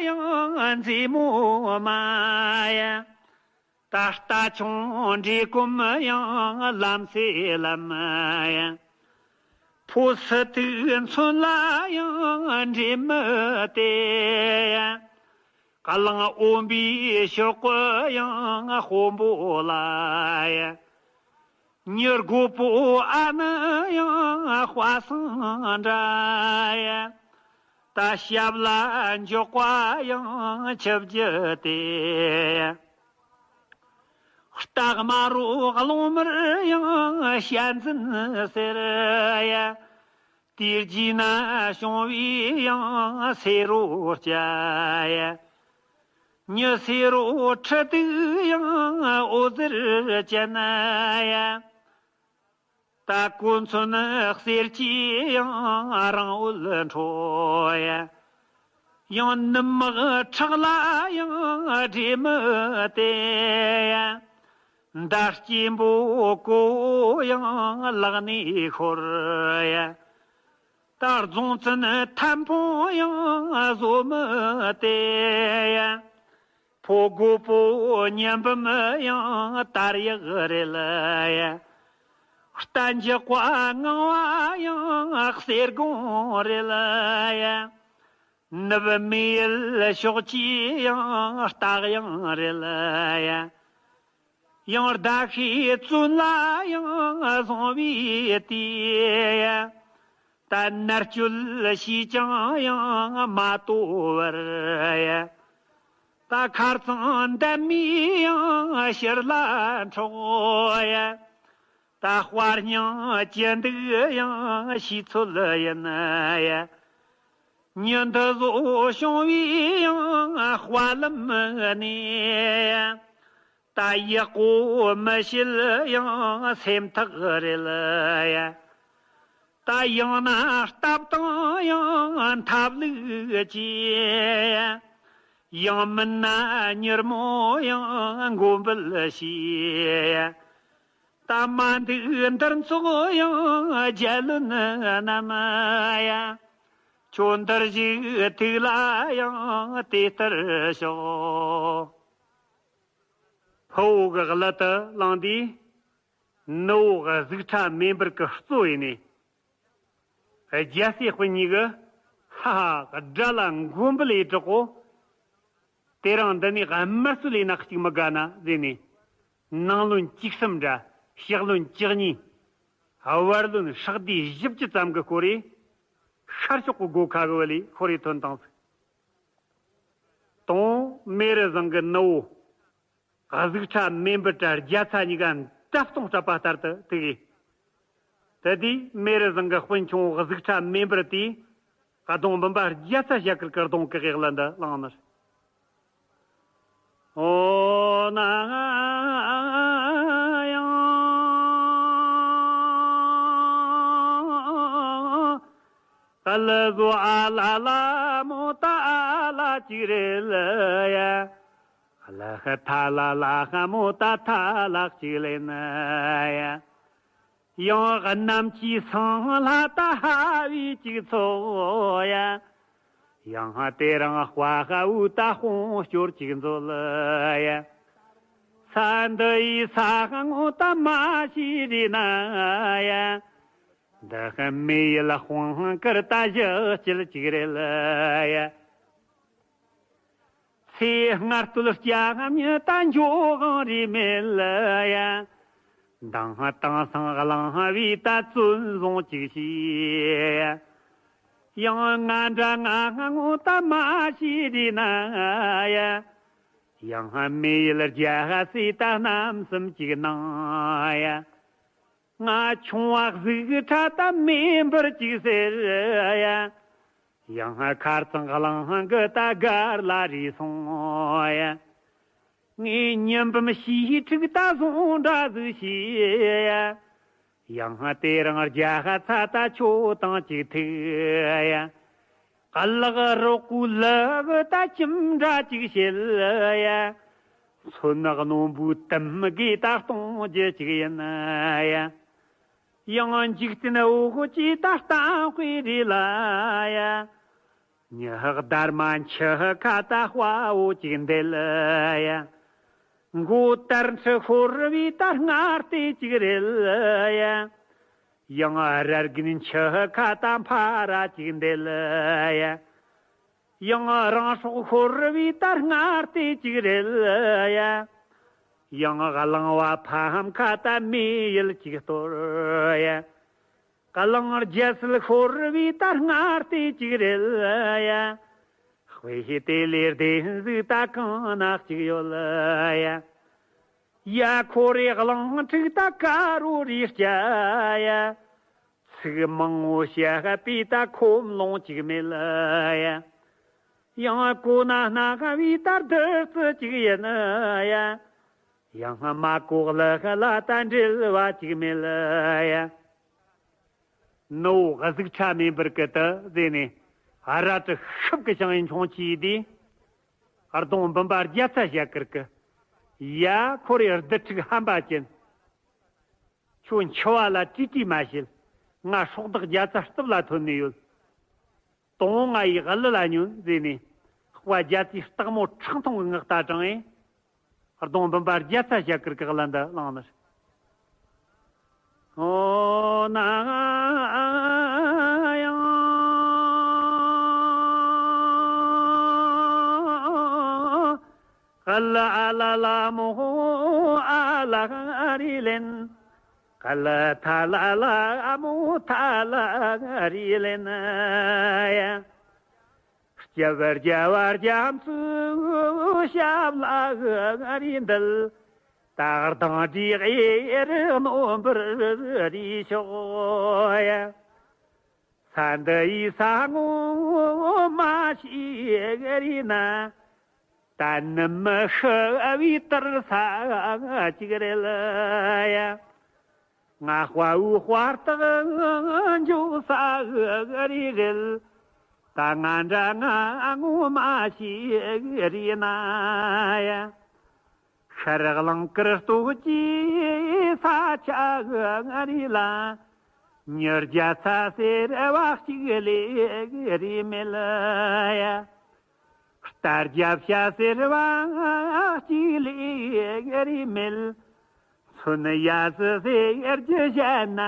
ཡང་མཛེས་མོ་མ་ཡང་། ད་རྟ་ཆུང་འདྲེ་གོམ་ཡང་ལམ་སེ་ལམ་ཡང་། ཕོ་སི་ཐུག་མཚོན་ལ་ཡང་འདྲེ་མི་སྟེ་ཡང་། གླང་འོམ་པའི་ཤོག་གུ་ཡང་དཔོན་པོ་ལ་ཡང་། མྱི་རྒོད་པོ་ཨ་ནི་ཡང་དཔའ་སེང་འདྲ་ཡང་། ད་ཞབས་ལ་འགྱོགས་པ་ཡང་ཆིབས་རྒྱུ་སྟེ། རྟ་དམར་པོ་རླུང་དམར་ཡང་བྱ་འཛིན་ཟེར་ཡང་། དེའི་རྗེས་ན་བྱུང་བའི་ཡང་སེར་པོ་སྐྱ་ཡང་། མྱི་སེར་པོ་ཁྲི་གདུགས་ཡང་འོད་ཟེར་ཅན་ཡང་། ད་གོ་མཚོན་གསེར་གྱི་ཡང་རིང་འོད་འཕྲོ་ཡང་། ཡང་ནུབ་དམག་ཁྲག་ལ་ཡང་སྦྲེལ་མི་དེ་ཡང་། མདའ་སྐྱེན་པོ་གོ་ཡང་ལག་ནས་ཤོར་ཡང་། ད་རྫོང་བཙན་ཐབ་འཕང་ཡང་བཟོ་མི་དེ་ཡང་། ཕོ་རྒོད་པོ་ཉི་འབུམ་ཡང་དར་ཡག་རེད་ཡ། རྟ་འཇག་པ་ངང་བ་ཡང་གསེར་སྒོང་རེད་ཡ། ནུབ་མེ་ཡུལ་ཕྱོགས་ཀྱི་ཡང་སྟག་ཡང་རེད་ཡ། ཡང་ཟླ་ཤས་བཙོན་ལ་ཡང་བཟུང་བའི་དུས་ཡ། ད་མནར་གཅོད་བྱས་ཀྱང་ཡང་མ་དོ་བར་ཡ། ད་ཁར་ཚང་འདབ་མའི་ཡང་ཕྱིར་ལ་འཕྲོག་ཡ། ད་དཔའ་སྙིང་ཅི་འདུག་ཡང་ཤེས་ཚོད་ཡིན་ཡ། མྱི་འདི་ཚོ་བྱུང་བའི་ཡང་དཔའ་ལམ་ནས་ཡ། ད་ཡག་པོ་མི་བྱེད་ཡང་སེམས་ཐག་རེད་ཡ། ད་ཡང་ན་སྟབས་དང་ཡང་འཐབ་ལུགས་ཀྱི། ཡང་མིན་ན་མྱུར་མོ་ཡང་མགོན་འབུལ་བྱས། ད་མ་འདུག་འདིར་འཚོགས་ཡང་རྒྱལ་བློན་རྣམས་ཡ། ཁྱོད་འདིར་བཞུགས་ཐུགས་ལ་ཡང་དེ་ལྟར་ཞོག་ཕུ་བོ་གི་གླུ་དེ་བླངས་དུས། ནུ་བོ་གཟུགས་ཁྲ་མེ་འབར་གྱི་གཙོ་ཡིན་ནས། རྒྱལ་སྲས་སྤུན་གཉིས་ཀྱིས་ཧ་ཧ་དགྲ་ལ་མགོན་འབུལ་ཡེ་དྲག་གོ། དེ་རིང་འདི་ནས་དམར་གསོད་ལས་ན་གཅིག་མི་དགའ་ན་ཟེར་ནས། ནང་བློན་བཅུ་གསུམ་འདྲ་ཕྱི་བློན་བཅུ་གཉིས། བར་བློན་ཧྲག་བསྡུས་བཞི་བཅུ་ཙམ་གྱིས་བསྐོར་རེ། ཤར་ཕྱོགས་ཀྱི་སྒོ་ཁ་གི་བུ་ལས་ཤོར་རེ་ཐོན་བཏང་ཟིག་དང་མེ་རི་བཟང་གི་ནུ་བོ། གཟུགས་ཁྲ་མེ་འབར་དྲ་རྒྱ་ཚ་གཉིས་ཀ་འདྲ་སྟོང་སྤྲད་པ་ལྟར་དུ་ཐུག་གི། དེ་དུས་མེ་རི་བཟང་གི་སྤུན་ཆུང་གཟུགས་ཁྲ་མེ་འབར་དེས་གདོང་འབུམ་པ་རྒྱ་ཚ་ཞལ་དཀར་གྱི་གདོང་གི་གཡག་ལ་འདི་བླངས་ནི། ཨོ་ན་ཡང་། ཀ་ལ་བཟོ་ཨ་ལ་ལ་མོ་ཏ་ཨ་ལ་ཅིག་རེད་ལ་ཡ། ལ་ཧ་ཐ་ལ་ལ་ཧ་མོ་ཏ་ཐ་ལག་ཅིག་ལེན་ཡ། ཡང་གནམ་གྱི་སང་ལྷ་ཏ་ཧ་བི་ཅིག་ཚོགས་ཡ། ཡང་དེ་རིང་དཔའ་ཧ་བུ་ཏ་དཔུང་སྐྱོར་ཅིག་མཛོད་ཡ། ས་འདི་ཡི་ས་ངོ་ཏ་མ་ཤི་རི་ན་ཡ། འདི་ཧ་མི་ཡི་ལ་དཔུང་ཀར་ཏ་བཞི་སྐྱིལ་ཅིག་རེད་ཡ། ཚེ་སྔར་བསྟོད་སྐྱ་ངམ་ཉི་ད་འཇོ་གང་རི་མེད་ལ་ཡ། མདང་དེང་སང་གླང་བའི་ད་བཙོན་བཟུང་ཅིག་བྱས་ཡ། ཡང་ང་འདྲ་ང་ངོ་ད་མ་ཤི་རི་ན་ཡ། ཡང་མི་ཡུལ་རྒྱ་སེ་ད་རྣམ་གསུམ་ཅིག་གནང་ཡ། ང་ཆུང་བ་གཟུགས་ཁྲ་ད་མེ་འབར་ཅིག་ཟེར་ཡ། ཡང་ཁར་ཚང་གླང་གི་ད་གར་ལ་རི་སོང་ཡ། ངའི་ཉིན་འབུམ་ཞིག་ཕྲུག་ད་བཟུང་འདྲ་ཟིག་བྱས་ཡ། ཡང་དེ་རིང་རྒྱ་ཚ་ད་ཆོ་དང་ཅིག་ཐུག་ཡ། ཀ་ལག་རོག་གུ་ལག་ད་ཁྱིམ་འདྲ་ཅིག་བྱེད་ཡ། མཚོན་རྣོན་པོའི་དུམ་གི་ད་གཏོང་རྒྱུ་ཅིག་ཡིན་ཡ། ཡང་འཇིག་རྟེན་འོ་ཅི་ད་གཏམ་དཔེ་རེད་ལ་ཡ། ཉི་ཧག་སྡར་མ་འཆི་ཁ་ད་དཔའ་བོ་ཅིག་འདེད་ཡ། མགོ་དར་འཁྲི་ཤོར་བའི་ད་སྔར་དེ་ཅིག་རེད་ཡ། ཡང་ར་རྒན་འཆི་ཁ་ད་འཕར་ར་ཅིག་འདེད་ཡ། ཡང་རང་སྲོག་ཤོར་བའི་ད་སྔར་དེ་ཅིག་རེད་ཡ། ཡང་གླང་བ་ཕམ་ཁ་ད་མེ་ཡུལ་ཅིག་གཏོར་ཡ། གླང་རྒྱལ་སྲིད་ཤོར་བའི་ད་སྔར་དེ་ཅིག་རེད་ཡ། དཔེ་དེ་ལས་བདེན་གཟུགས་ད་གང་ན་གཅིག་ཡོད་ཡ། ཡ་ཁོ་རེ་གླང་ཕྲུག་ད་དཀར་རོ་རེ་སྐྱ་ཡ། ཚིག་མང་བོ་བཤད་པའི་ད་ཁོམ་ལོང་ཅིག་མེད་ལ་ཡ། ཡང་གོ་ན་སྣ་ཁ་བའི་ད་བདུད་རྩི་ཅིག་ཡིན་ཡ། ཡང་མ་གོ་ལ་ཁ་ལ་ད་འབྲེལ་བ་ཅིག་མེད་ལ་ཡ། ནུ་བོ་གཟུགས་ཁྲ་མེ་འབར་གི་དུ་ཟེར་ནས་རལ་གྲི་ཤུབས་ཀྱི་བྱང་ཡིན་མཆོང་ཆེས་དེ། གདོང་འབུམ་པ་རྒྱ་ཚ་ཞལ་དཀར་གི། ཡ་ཁོ་རེ་བདུད་ཕྲུག་ཧམ་པ་ཅན། ཁྱོད་འཆི་བ་ལ་ཀྲིག་ཀྲིག་མ་བྱེད། ང་སྲོག་བདག་རྒྱ་ཚ་རྩིབ་ལ་ཐོན་ནས་ཡོད། དང་བོ་ང་ཡི་གླུ་ལ་ཉོན་ཟེར་ནས། དཔའ་རྒྱ་ཚའི་སྟག་མོ་ཁྲག་འཐུང་གི་ངག་རྟ་དྲངས་ཨེ། གདོང་འབུམ་པ་རྒྱ་ཚ་ཞལ་དཀར་གི་གླུ་འདི་བླངས་ནི། ཨོ་ན་ཡང་། ཀ་ལ་ཨ་ལ་ལ་མོ་ཨ་ལ་རི་ལེན། ཀ་ལ་ཐ་ལ་ལ་ཨ་མོ་ཐ་ལ་རི་ལེན་ཡ། སྐྱ་བར་རྒྱ་བར་རྒྱ་མཚོའི་ཞབས་ལ་རི་འདུལ། སྟག་དང་སྦྲེལ་ཨེ་རི་རྣོན་པོར་རི་ཤོག་ཡ། ས་འདི་ཡི་ས་ངོ་མ་ཤེས་རི་ན། ད་ནི་མི་ཤི་བའི་དུར་ས་གཅིག་རེད་ཡ། ང་དཔའ་བོའི་དཔའ་རྟགས་འཇོག་ས་རེད། ད་ང་འདྲ་ང་ངོ་མ་ཤེས་རེད་ན་ཡ། ཤར་གླིང་དཀར་སྟོད་ཀྱི་ས་ཆ་རེད་ལ། མྱི་རྒྱ་ཚ་ཟེར་བ་གཅིག་ལས་རེད་མེད་ཡ། རྟ་རྒྱབ་ཤ་ཟེར་བ་གཅིག་ལས་རེད་མེད། མཚོན་ཡ་སི་ཟེར་རྒྱུ་བཤད་ན་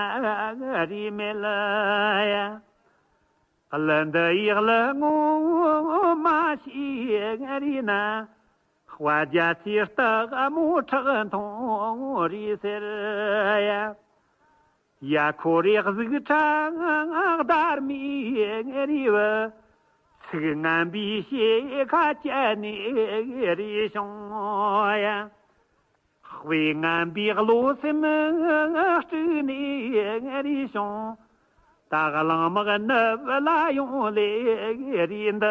རེད་མེད་ཡ། གླུ་འདི་ཡི་གླུ་ངོ་མ་ཤེས་རེད་ན། དཔའ་རྒྱ་ཚའི་སྟག་མོ་ཁྲག་འཐུང་རེད་ཟེར་ཡ། ཡ་ཁོ་རེ་གཟུགས་ཁྲ་སྡར་མའི་རིས་བུ། ཚིག་ངན་པའི་ཞེ་ཁ་བཅད་ནས་རེ་བྱུང་ཡ། དཔེ་ངན་པའི་བློ་སེམས་དཀྲུགས་ནས་རེ་བྱུང་། ད་གླང་དམག་ནུབ་ལ་ཡོང་ལེ་རེད་འདི་ཡ།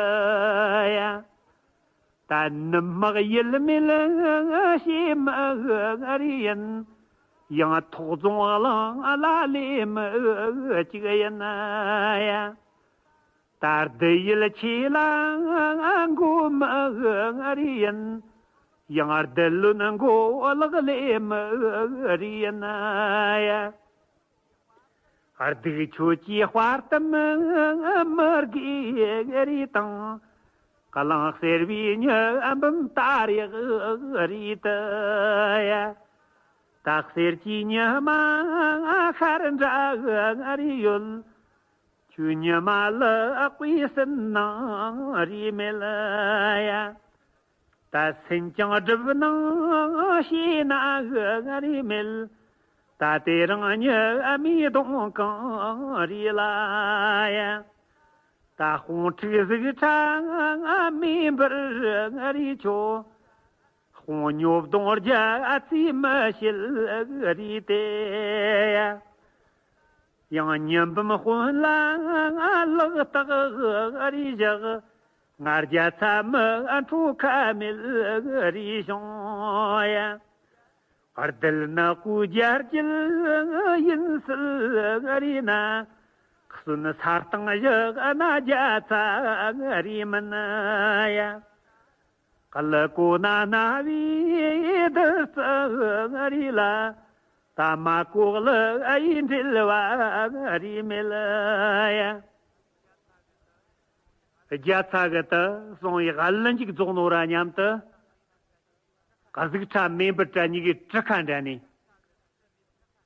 ད་ནུབ་དམག་ཡུལ་མེད་ཞེ་མི་རེ་ཡིན། ཡང་ཐོག་རྫོང་གླིང་ལ་ལས་མི་གཅིག་ཡིན་ཡ། ད་བདུད་ཡུལ་ཆེ་ལ་མགོ་མི་རེ་ཡིན། ཡང་བདུད་བློན་མགོ་ལག་ལས་མི་རེ་ཡིན་ཡ། སྡིག་ཆོས་ཀྱི་དཔའ་གཏམ་མི་དགེ་རེ་དང་། གླང་གསེར་བའི་ཉི་འབུམ་ད་རེག་རེད་དི་ཡ། སྟག་གསེར་གྱི་ཉི་མ་ཤར་འདྲ་རེ་ཡོད། ཁྱོད་ཉི་མ་ལ་དཔེ་སྲིད་ནང་རེ་མེད་ཡ། ད་སེམས་ཀྱང་སྒྲུབ་ནང་ཤེས་ན་རེ་མེད། ད་དེ་རིང་ཉི་མའི་གདོང་གང་རེད་ལ་ཡ། ད་དཔུང་འཁྲུག་གཟུགས་ཁྲ་མེ་འབར་རེ་ཆོ། དཔུང་སྨྱོ་གདོང་རྒྱ་ཚིག་མི་བྱེད་རེད་དེ་ཡ། ཡང་ཉི་འབུམ་དཔོན་ལ་ལག་རྟགས་རེ་བཞག་ང་རྒྱ་ཚ་མི་འཕྲོ་ཁ་མེད་རེ་བྱུང་ཡ། བདུད་ནག་པོའི་རྒྱལ་གྱི་ཡིན་སྲིད་རེད་ན། གསོན་ས་སྟེང་བཞག་ན་རྒྱ་ཚ་རེད་མིན་ཡ། གླུ་གོ་ན་རྣ་བའི་བདུད་རྩི་རེད་ལ། ད་མ་གོ་གླུ་ཡི་འགྲེལ་བ་རེད་མེད་ཡ། རྒྱ་ཚ་གི་དུ་སོང་བའི་གླུ་མཇུག་རྫོགས་ནོ་ར་མཉམ་དུ། གཟུགས་ཁྲ་མེ་འབར་འདྲ་གཉིས་ཀའི་གྲུ་ཁ་འདྲ་ནས།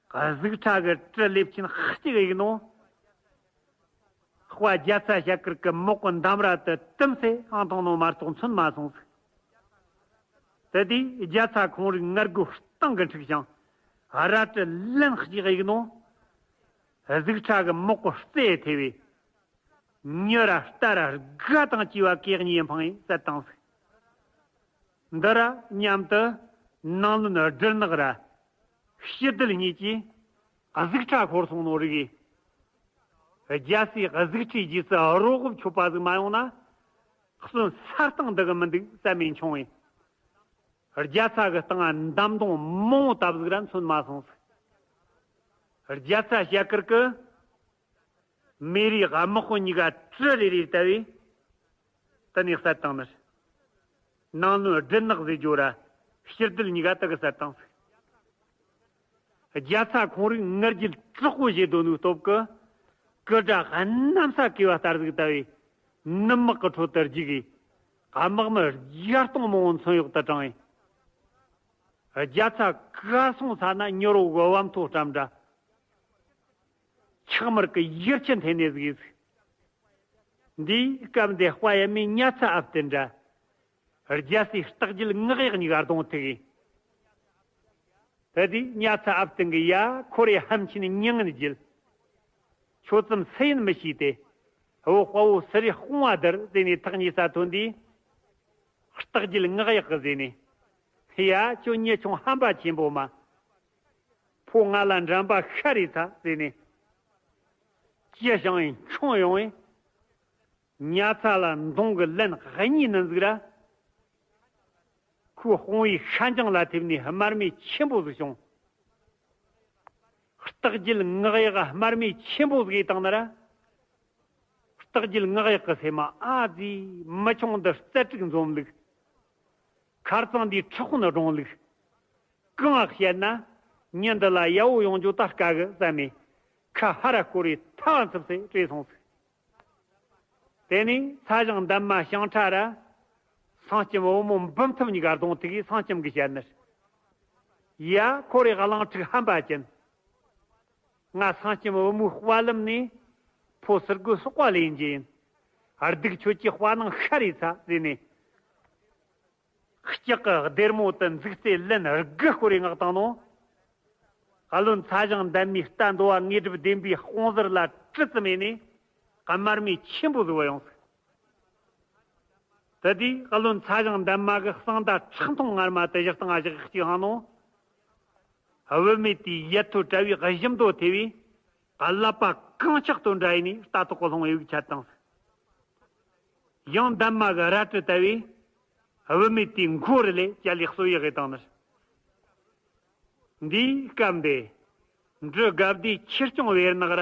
གཟུགས་ཁྲ་གི་གྲུ་ལེབ་ཆེན་གཅིག་གཡུག་ནོ། དཔའ་རྒྱ་ཚ་ཞལ་དཀར་གི་མག་གི་འདམ་ར་དུ་དུམ་སེ་ཨང་ཐང་ནོ་མ་གཏོགས་མཚོན་མ་སོང་ཟིག་དེ་དུས་རྒྱ་ཚ་ཁོང་རིག་ངར་སྒོ་སྟེང་གི་འཁྲུག་ཞིང་། རལ་གྲི་ལན་གཅིག་གཡུག་ནོ། གཟུགས་ཁྲ་གི་མག་གི་རྩེ་ཐེ་བས། མྱི་ར་རྟ་ར་སྒ་དང་བཅས་པ་གེགས་གཉིས་འཕངས་ཡིན་བསད་བཏང་ཟིག་འདི་ར་མཉམ་དུ་ནང་བློན་སྦྲུལ་ནག་ར་ཕྱི་བདུད་གཉིས་ཀྱིས་གཟུགས་ཁྲ་འཁོར་སོང་ནོ་རིག་གི། རྒྱལ་སྲས་གཟུགས་ཁྲིའི་རྗེས་སུ་རོ་སྒོབ་ཆོད་པ་ཟིག་མ་ཡོང་ན། གསོན་ས་སྟེང་འདི་གི་མི་འདུག་བསམ་མིན་ཆུང་བས། རྒྱ་ཚ་གི་སྟེང་འདམ་དོང་མང་བོ་བཏབ་ཟིག་ར་མཚོན་མ་སོང་ཟིག་རྒྱ་ཚ་ཞལ་དཀར་གི་མེ་རིའི་དམག་དཔོན་གཉིས་ཀ་གྲི་རེ་རེ་བཏབ་བས། དེ་ནས་བསད་བཏང་ནི་རེད། ནང་བློན་སྦྲུལ་ནག་ཟེར་རྒྱུ་ར་ཕྱི་བདུད་གཉིས་ཀ་དེ་གི་བསད་བཏང་ཟིག་རྒྱ་ཚ་ཁོང་རིག་ངར་རྒྱུད་དྲག་པོ་བྱེད་དོ་ནུས་སྟོབས་ཀྱིས། སྐུ་དགྲ་གནམ་ས་གས་པ་ལྟར་ཟིག་བཏབ་བས། ནུབ་དམག་གི་ཁྲོད་དུ་རྒྱུག་གིས། དམག་མི་བརྒྱ་སྟོང་མང་བོ་མཚོན་གཡོག་ཏུ་དྲངས་ཡིན། རྒྱ་ཚ་གར་སོང་ས་ན་མྱི་རོ་གི་བམ་ཐོ་བཀྲམ་འདྲ། ཆག་དམར་གི་ཡུར་ཆུ་འཐེན་ནས་ཟིག་ཡིན་ཟིག་འདིའི་སྐབས་འདི་དཔའ་ཡི་མི་ཉ་ཚ་ཨ་བསྟན་འདྲ། རྒྱལ་སྲས་རྟགས་བརྒྱད་ངག་གཡག་གཉིས་ཀ་གདོང་ཐུག་གིས། དེ་དུས་ཉ་ཚ་ཨ་བསྟན་གི་ཡ་ཁོ་རེ་ཧམ་ཆེན་མྱི་ངན་བརྒྱུད། ཁྱོད་ཙམ་སུ་ཡིན་མི་ཤེས་ཏེ། བོད་དཔའ་བོ་སུ་རེ་དཔུང་བ་བསྡུར་ཟེར་ནས་ཐག་ཉེ་ས་ཐོན་དུས། རྟགས་བརྒྱད་ངག་གཡག་གི་ཟེར་ནས། ཡ་ཁྱོད་མྱི་ཆུང་ཧམ་པ་ཆེན་པོ་མ། ཕོ་ང་ལ་འགྲམ་པ་ཤ་རེ་ཚ་ཟེར་ནས། ཅི་བྱུང་ཡིན་ཆུང་ཡོང་ཡིན། ཉ་ཚ་ལ་མདུང་གི་ལན་གཉིས་ནི་ཟིག་ར། ཁོའི་དཔུང་བའི་ཤ་འགྱང་ལ་ཐེབས་ནས་དམར་མེ་ཆེན་པོ་ཟིག་བྱུང་། རྟགས་བརྒྱད་སྔགས་ཡག་དམར་མེ་ཆེན་པོ་ཟིག་བཏང་ན་ར། རྟགས་བརྒྱད་སྔགས་ཡག་གི་སེམས་མ་ཨ་ཙི་མི་ཆུང་འདི་རྩལ་དྲུག་འཛོམས་ལུགས། ཁར་ཚང་འདིའི་ཁྲག་ཁུང་སྒྲོང་ལུགས། གང་བཤད་ན་མྱི་འདི་ལ་ཡ་བོ་ཡོང་རྒྱུ་ད་དཀའ་གི་བསམ་མེ། ཁ་ཧ་ར་སྐོར་རེ་ཐ་བ་འཚུབ་སེ་བྲོས་སོང་ཟིག། དེ་ནས་ཚ་ཞང་འདན་མ་ཞང་ཁྲ་ར། སེང་ལྕམ་བུ་མོ་འབུམ་ཐུབ་གཉིས་ཀ་གདོང་ཐུག་གིས་སེང་ལྕམ་གྱིས་བཤད་ནི། ཡ། ཁོ་རེ་གླིང་ཕྲུག་ཧམ་པ་ཅན། ང་སེང་ལྕམ་བུ་མོའི་དཔའ་ལམ་ནས་ཕོ་ཟུར་དགུ་སོག་པ་ལེན་རྒྱུ་ཡིན། སྡུག་ཁྱོད་ཀྱི་དཔའ་ནང་ཤ་རེ་ཚ་ཟེར་ནས། ལྕགས་ཀྱི་སྡེར་མོ་དུ་འཛུགས་ཚེ་ལན་དགུ་ཤོར་རེ་མངགས་བཏང་ནོ། ཨ་ལོན་ཚ་ཞང་འདན་མའི་རྟ་འདོ་བ་དངོས་གྲུབ་བདེན་པའི་དཔུང་ཟུར་ལ་གྲི་ཙམ་ཡིན་ནས་དམར་མེ་ཆེན་པོ་བཟོ་བ་ཡོང་ཟིག། དེ་དུས་ཨ་ལོན་ཚ་ཞང་འདན་མ་གི་གསང་མདའ་ཁྲག་འཐུང་ངར་མ་དེ་བཞག་སྟངས་ཨ་ཞག་གཅིག་ཧང་ནོ། བུད་མེད་དེའི་ཡིད་ཐོ་བྲལ་བའི་གཞི་མདོ་ཐེ་བའི་ཀླད་པ་གང་ཆག་ཏུ་འདྲ་ཡིན་ནས་རྟ་ཐོག་གི་ལྷུང་ཡུག་ཆད་བཏང་ཟིག། ཡང་འདན་མ་གི་རལ་གྲི་ལྟ་བུས་བུད་མེད་དེའི་མགོ་རུ་ལས་ཅ་ལི་གསོ་ཡག་གི་བཏང་ནི། འདིའི་སྐབས་འདི་འབྲི་དགའ་བདེ་ཆོས་སྐྱོང་བེར་ནག་ར།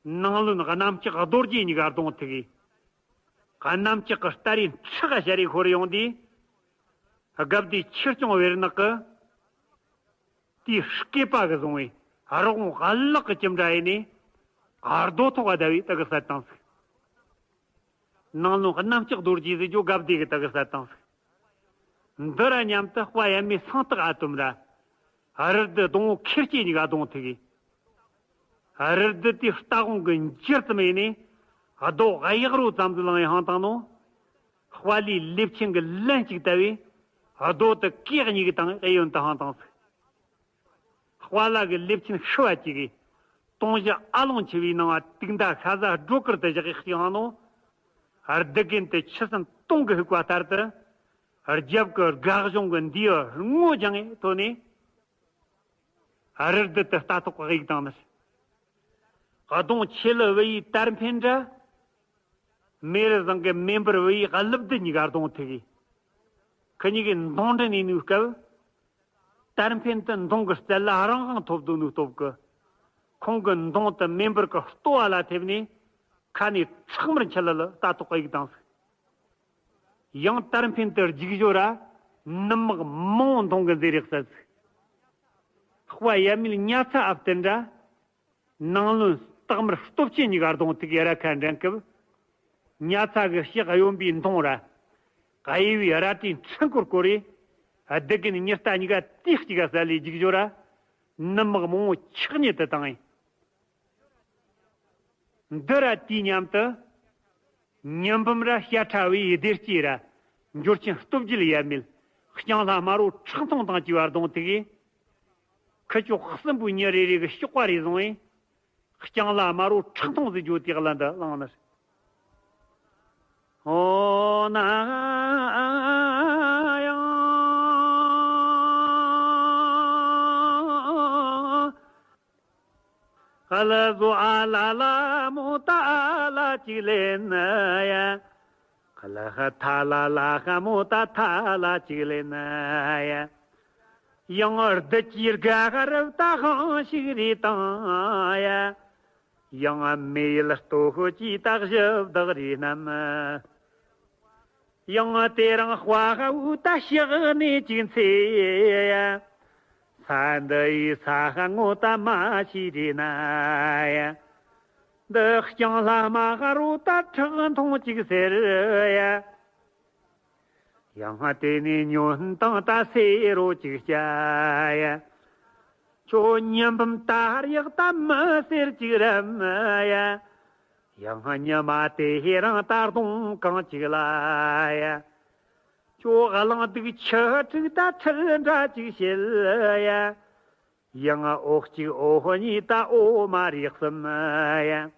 ནང་བློན་གནམ་ལྕགས་རྡོ་རྗེ་གཉིས་ཀ་གདོང་ཐུག་གིས། གནམ་ལྕགས་ཀྱི་སྟ་རེ་ཁྲག་ཤ་རེ་ཤོར་ཡོང་དུས། དགའ་བདེ་ཆོས་སྐྱོང་བེར་ནག་གི། དེའི་སྐེད་པ་གི་བཟུང་བའི་རོགས་ངོ་གླག་གི་ཁྱིམ་འདྲ་ཡིན་ནས། རྡོ་ཐོག་ག་བརྡལ་བའི་དུ་གི་བསད་བཏང་ཟིག། ནང་བློན་གནམ་ལྕགས་རྡོ་རྗེ་ཟེར་རྒྱུ་དགའ་བདེ་གི་དུ་གི་བསད་བཏང་ཟིག། འདི་ར་མཉམ་དུ་དཔའ་ཡ་མའི་སེང་སྟག་ཨ་དོམ་ར། རི་རྡུལ་སྡོང་བོ་ཁེར་སྐྱེས་གཉིས་ཀ་གདོང་ཐུག་གིས། རི་རྡུལ་དེའི་རྟ་གོང་གི་འགྱུར་ཙམ་ཡིན་ནས་རྡོ་གཡག་རོ་ཙམ་དུ་ལངས་ཡི་ཧང་བཏང་ནོ། དཔའ་ལུས་ལེབ་ཆེན་གྱི་ལན་གཅིག་ལྟ་བུས་རྡོ་དེ་གེགས་གཉིས་ཀྱི་སྟེང་གཡོན་དུ་ཧང་བཏང་ཟིག། དཔའ་ལ་གི་ལེབ་ཆེན་ཤི་བ་གཅིག་གིས་དུང་ཞི་ཨ་ལོང་ཆེ་བའི་ནང་ང་དུག་མདའ་ཤ་ཟ་སྒྲོ་དཀར་དུ་བཞག་གི་ཧང་ནོ། སྡུག་གིན་དུ་ཆུ་སྲིན་དུང་གི་ཧུག་པ་ལྟར་དུ། རྒྱབ་ཀྱི་དགའ་གཞུང་གི་འདིའི་ངོ་རྒྱང་ངེ་ཐོན་ནས། རི་རྡུལ་དུ་རྟ་ཐོག་གི་གཡུག་བཏང་ནི། གདོང་ཆེ་ལི་བུ་ཡི་དར་འཕེན་འདྲ། མེ་རི་བཟང་གི་མེ་འབར་བུ་ཡི་ཀླུ་བདུད་གཉིས་ཀ་གདོང་ཐུག་གིས། ཁི་གཉིས་ཀྱི་མདུང་འདྲེན་ནས་ནུས་སྐབས། དར་འཕེན་དུ་མདུང་གི་རྩལ་ལ་རང་དབང་ཐོབ་དོ་ནུས་སྟོབས་ཀྱི། ཁོང་གི་མདུང་དུ་མེ་འབར་གྱི་ལྟོ་བ་ལ་ཐེབས་ནས། ཁ་ནས་ཁྲག་དམར་འཁྱིལ་ལ་ལ་རྟ་ཐོག་གཡུག་བཏང་ཟིག། ཡང་དར་འཕེན་དུ་རྒྱུག་ཞོར་ར་ནུབ་དམག་མང་བོ་མདུང་གི་མཛེ་རེག་བསད་ཟིག། དཔའ་ཡ་མིལ་ཉ་ཚ་ཨབ་ཏི་འདྲ། ནང་བློན་སྟག་དམར་སྟོབས་ཆེན་གཉིས་ཀ་གདོང་ཐུག་ཡ་ར་ཁ་འགྲན་སྐབས། ཉ་ཚ་གི་ཕྱག་གཡོན་པའི་མདུང་ར། གཡས་པའི་རལ་གྲིའི་འཕྲུལ་འཁོར་བསྐོར་རེ། སྡུག་གིན་གཉིས་རྟ་གཉིས་ཀ་དུས་གཅིག་ག་བསད་ལས་རྒྱུག་ཞོར་ར། ནུབ་དམག་མང་བོ་ཆག་ཉེས་དུ་བཏང་ཡིན། འདི་ར་དུས་མཉམ་དུ། ཉི་འབུམ་ར་ཤ་ཁྲ་བའི་སྡེར་སྐྱེས་ར། འབྱོར་ཆེན་སྟོབས་རྒྱལ་ཡབ་མེད། རྐྱང་ལྷ་དམར་བོ་ཁྲག་འཐུང་དང་བཅས་པ་གདོང་ཐུག་གིས། ཁུ་བྱོག་གསུམ་པོའི་མྱི་རེ་རེ་གི་གཤོག་པ་རེ་བཟུང་བས། རྐྱང་ལྷ་དམར་བོ་ཁྲག་འཐུང་ཟེར་རྒྱུ་དེ་གླུ་འདི་བླངས་ནི། ཨོ་ན་ཡང་། ཀ་ལ་ཟོ་ཨ་ལ་ལ་མོ་ཏ་ཨ་ལ་ཅིག་ལེན་ན་ཡ། ཀ་ལ་ཧ་ཐ་ལ་ལ་ཧ་མོ་ཏ་ཐ་ལ་ཅིག་ལེན་ན་ཡ། ཡང་བདུད་ཀྱི་དགའ་ཧ་རབ་ཏ་ཧང་ཞིག་རེ་དང་ཡ། ཡང་མེ་ཡི་ལ་ལྟོ་ཤོད་ཀྱི་ཏག་ཞབས་བདག་རེ་རྣམས། ཡང་དེ་རིང་དཔའ་ཧ་བུ་ད་ཤག་ནས་ཅིག་འཚེ། ས་འདི་ཡི་ས་ཧ་ངོ་ད་མ་ཤི་རེ་ན་ཡ། འདི་རྐྱང་ལྷ་མ་ཧ་རུ་ད་ཁྲག་འཐུང་ཅིག་ཟེར་ཡ། ཡང་དེ་ནས་ཉོན་དང་ད་སེ་རོ་ཅིག་བྱ་ཡ། ཁྱོད་ཉི་འབུམ་དར་ཡག་ད་མི་ཟེར་ཅིག་རམ་ཡ། ཡང་ཉི་མ་དེ་རང་ད་གདོང་གང་ཅིག་ལ་ཡ། ཁྱོད་གླང་དུག་ཆུ་དྲུག་ད་ཁྲིར་འདྲ་ཅིག་བྱེད་ཡ། ཡང་འོག་གཅིག་འོག་གཉིས་ད་འོ་མ་རེག་གསུམ་ཡ།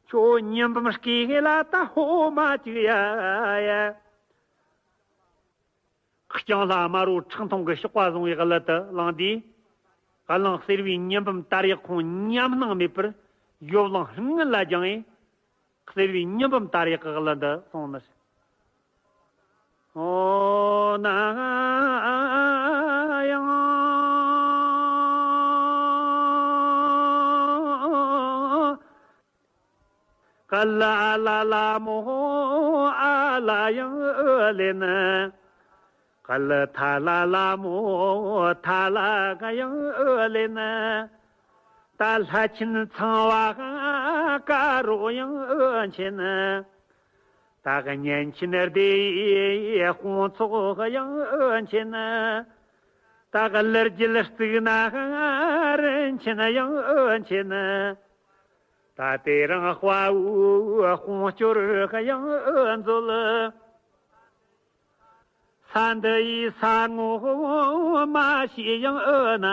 ཁྱོད་ཉི་འབུམ་སྐེ་ལ་ད་ཧོ་མ་ཅིག་ཡ་ཡ། རྐྱང་ལྷ་དམར་བོ་ཁྲག་འཐུང་གི་གཤོག་པ་བཟུང་བའི་གླུ་དེ་བླངས་དུས། གླང་གསེར་བའི་ཉི་འབུམ་དར་ཡག་ཁོང་ཉམས་སྣང་མེད་པར་ཡོ་བླངས་སྔུན་ལ་སྦྱངས་ཡིན། གསེར་བའི་ཉི་འབུམ་དར་ཡག་གི་གླུ་འདི་གསུངས་ནི། ཨོ་ན་ཡང་། ཀ་ལ་ཨ་ལ་ལ་མོ་ཨ་ལ་ཡང་ཨོ་ལེན། ཀ་ལ་ཐ་ལ་ལ་མོ་ཐ་ལ་ག་ཡང་ཨོ་ལེན། ད་ལྷ་ཆེན་ཚངས་པ་དཀར་པོ་ཡང་ཨོ་ཆེན། ད་གཉན་ཆེན་སྡེ་ཡི་དཔུང་ཚོགས་ཡང་ཨོ་ཆེན། ད་གླུ་རྒྱལ་གཙུག་ན་རིན་ཆེན་ཡང་ཨོ་ཆེན། ད་དེ་རིང་དཔའ་བོའི་དཔུང་སྐྱོར་ཡང་ཨོ་མཛོད། ས་འདི་ཡི་ས་ངོ་མ་ཤེས་ཡང་ཨོ་ན།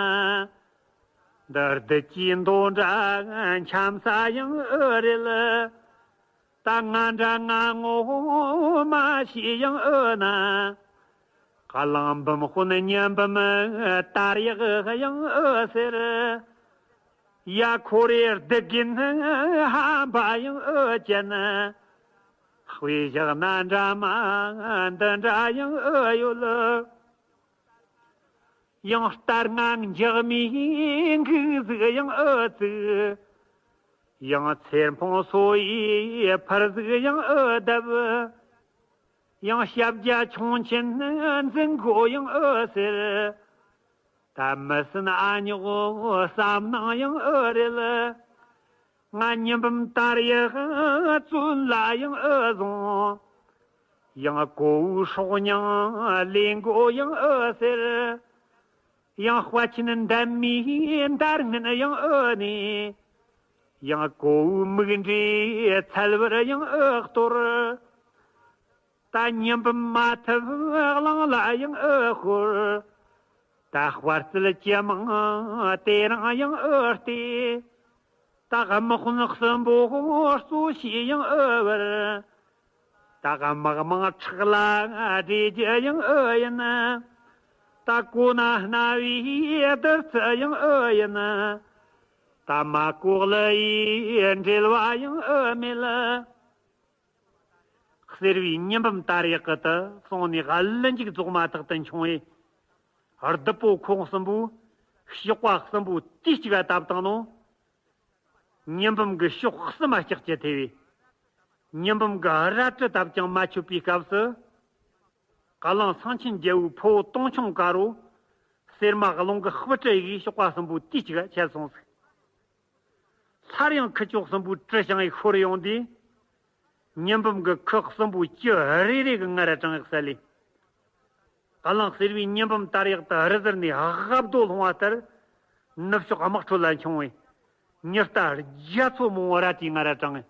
འདི་བདུད་ཀྱི་འདོད་འདྲ་འཁྱམ་ས་ཡང་ཨོ་རེད། ད་ང་འདྲ་ང་ངོ་མ་ཤེས་ཡང་ཨོ་ན། ཀ་ལང་འབུམ་དཔོན་ཉི་འབུམ་དར་ཡག་ཡང་ཨོ་ཟེར། ཡ་ཁོ་རེ་སྡུག་གིན་ཧམ་པ་ཡང་ཨོ་ཅན། དཔེ་བཞག་ན་འདྲ་མ་འདི་འདྲ་ཡང་ཨོ་ཡོད། ཡང་རྟ་རྔ་འཇག་མའི་འགུག་ཟིག་ཡང་ཨོ་བཙུགས། ཡང་ཚེར་འཕང་སོ་ཡི་ཕར་ཟིག་ཡང་ཨོ་བརྡབ། ཡང་ཞབས་རྒྱ་ཁྱུང་ཆེན་འཛིན་གོ་ཡང་ཨོ་ཟེར། ད་མི་སྲིན་ཨ་ཉོག་བསམ་སྣང་ཡང་ཨོ་རེད། ང་ཉི་འབུམ་དར་ཡག་བཙོན་ལ་ཡང་ཨོ་བཟུང་། ཡང་གོ་བོའི་སྲོག་མྱང་ལེན་གོ་ཡང་ཨོ་ཟེར། ཡང་དཔལ་ཆེན་འདན་མའི་འདར་ངན་ཡང་ཨོ་ནས། ཡང་གོ་བོའི་མིག་འདྲའི་ཚལ་བར་ཡང་ཨོ་གཏོར། ད་ཉི་འབུམ་མ་ཐུབ་གླང་ལ་ཡང་ཨོ་ཤོར། ད་དཔའ་རྩལ་ཇེ་མང་དེ་རིང་ཡང་ཨོ་སྟེ། ད་དམག་དཔོན་གསུམ་པོ་གཙོ་བྱས་ཡང་ཨོ་བར། ད་དམག་མང་ཁྲག་ལ་སྦྲེལ་རྒྱུ་ཡང་ཨོ་ཡིན། ད་གོ་ན་སྣ་བའི་བདུད་རྩི་ཡང་ཨོ་ཡིན། ད་མ་གོ་ལ་ཡི་འབྲེལ་བ་ཡང་ཨོ་མེད། གསེར་བའི་ཉི་འབུམ་དར་ཡག་གི་དུ་སོང་ནས་གླུ་འཇུག་རྫོགས་མ་ཐག་ཏུ་མཆོང་བས། བདུད་པོ་ཁོང་གསུམ་པོའི་གཤོག་པ་གསུམ་པོ་དུས་གཅིག་ག་བཏབ་བཏང་ནོ། ཉི་འབུམ་གྱི་གཤོག་གསུམ་མ་ལྕགས་ཀྱི་ཐེ་བས། ཉི་འབུམ་གྱི་རལ་གྲི་བཏབ་ཀྱང་མ་ཆོད་པའི་སྐབས་སུ། ཀ་ལང་སེང་ཆེན་རྒྱལ་པོའི་ཕོ་བོ་སྟོང་ཆུང་དཀར་པོ། གསེར་མ་རླུང་གི་དཔུ་གྲུ་ཡིས་གཤོག་པ་གསུམ་པོ་དུས་གཅིག་ཆད་སོང་ཟིག། སླར་ཡང་ཁུ་བྱོག་གསུམ་པོའི་གྲུ་བྱིངས་ཤོར་ཡོང་དུས། ཉི་འབུམ་གྱི་ཁུ་གསུམ་པོའི་ལྕི་རེ་རེ་གི་ངར་དྲངས་ཡག་ས་ལས། ཀ་ལང་གསེར་བའི་ཉི་འབུམ་དར་ཡག་ཏུ་རི་ཟུར་ནས་ཧབ་རྡོ་ལྷུང་བ་ལྟར། ནུབ་ཕྱོགས་དམག་ཁྲོད་ལ་མཆོང་བས། མྱུར་རྟ་རྒྱ་མཚོ་མང་པོ་རལ་གྲིའི་ངར་དྲངས།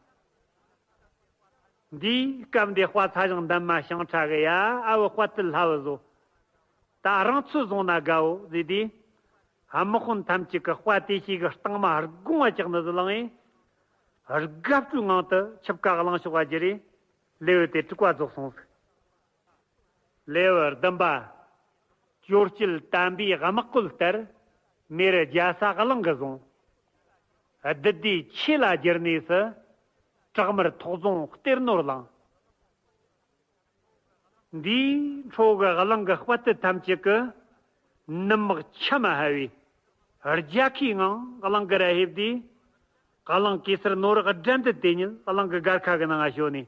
འདིའི་སྐབས་འདི་དཔའ་ཚ་ཞིང་འདམ་མ་ཞིང་ཁྲ་གི་ཡ་ཨ་བུ་དཔའ་རྩལ་ལྷ་བུ་བཟོ། ད་རང་ཚོད་བཟུང་ན་དགའ་བོ་ཟེར་དུས། དམག་དཔོན་ཐམས་ཅད་ཀྱི་དཔའ་དེ་ཞིག་གི་རྟིང་མ་དགུང་བ་ཅག་ནི་ཟི་ལང་ངེ། དགའ་སྤྲོའི་ངང་དུ་ཆིབས་ཁ་གླང་ཤོག་ག་བསྒྱུར་རེ། ལེའུ་དེ་དྲུག་པ་རྫོགས་སོང་ཟིག། ལེའུ་བདུན་པ། ཅོ་སྐྱིད་དམ་པའི་དམག་བཀོད་ལྟར། མེ་རི་རྒྱལ་ས་གླང་གིས་བཟུང་། བདུད་སྡེ་ཆོས་ལ་བསྒྱུར་ནས་སུ། བྲག་དམར་ཐོག་རྫོང་གཏེར་ནོར་བླངས། འདིའི་འཕྲོ་གི་གླང་གི་དཔའ་རྟུལ་ཐམས་ཅད་ཀྱིས་ནུབ་དམག་ཆ་མ་ཧ་བའི་རྒྱལ་ཁའི་ངང་གླང་གི་ར་ཕེབས་དུས། གླང་གེ་སར་ནོར་བུ་དགྲ་འདུལ་དེ་ཉིད་གླང་གི་སྒར་ཁ་གི་ནང་ང་ཞོན་ནས།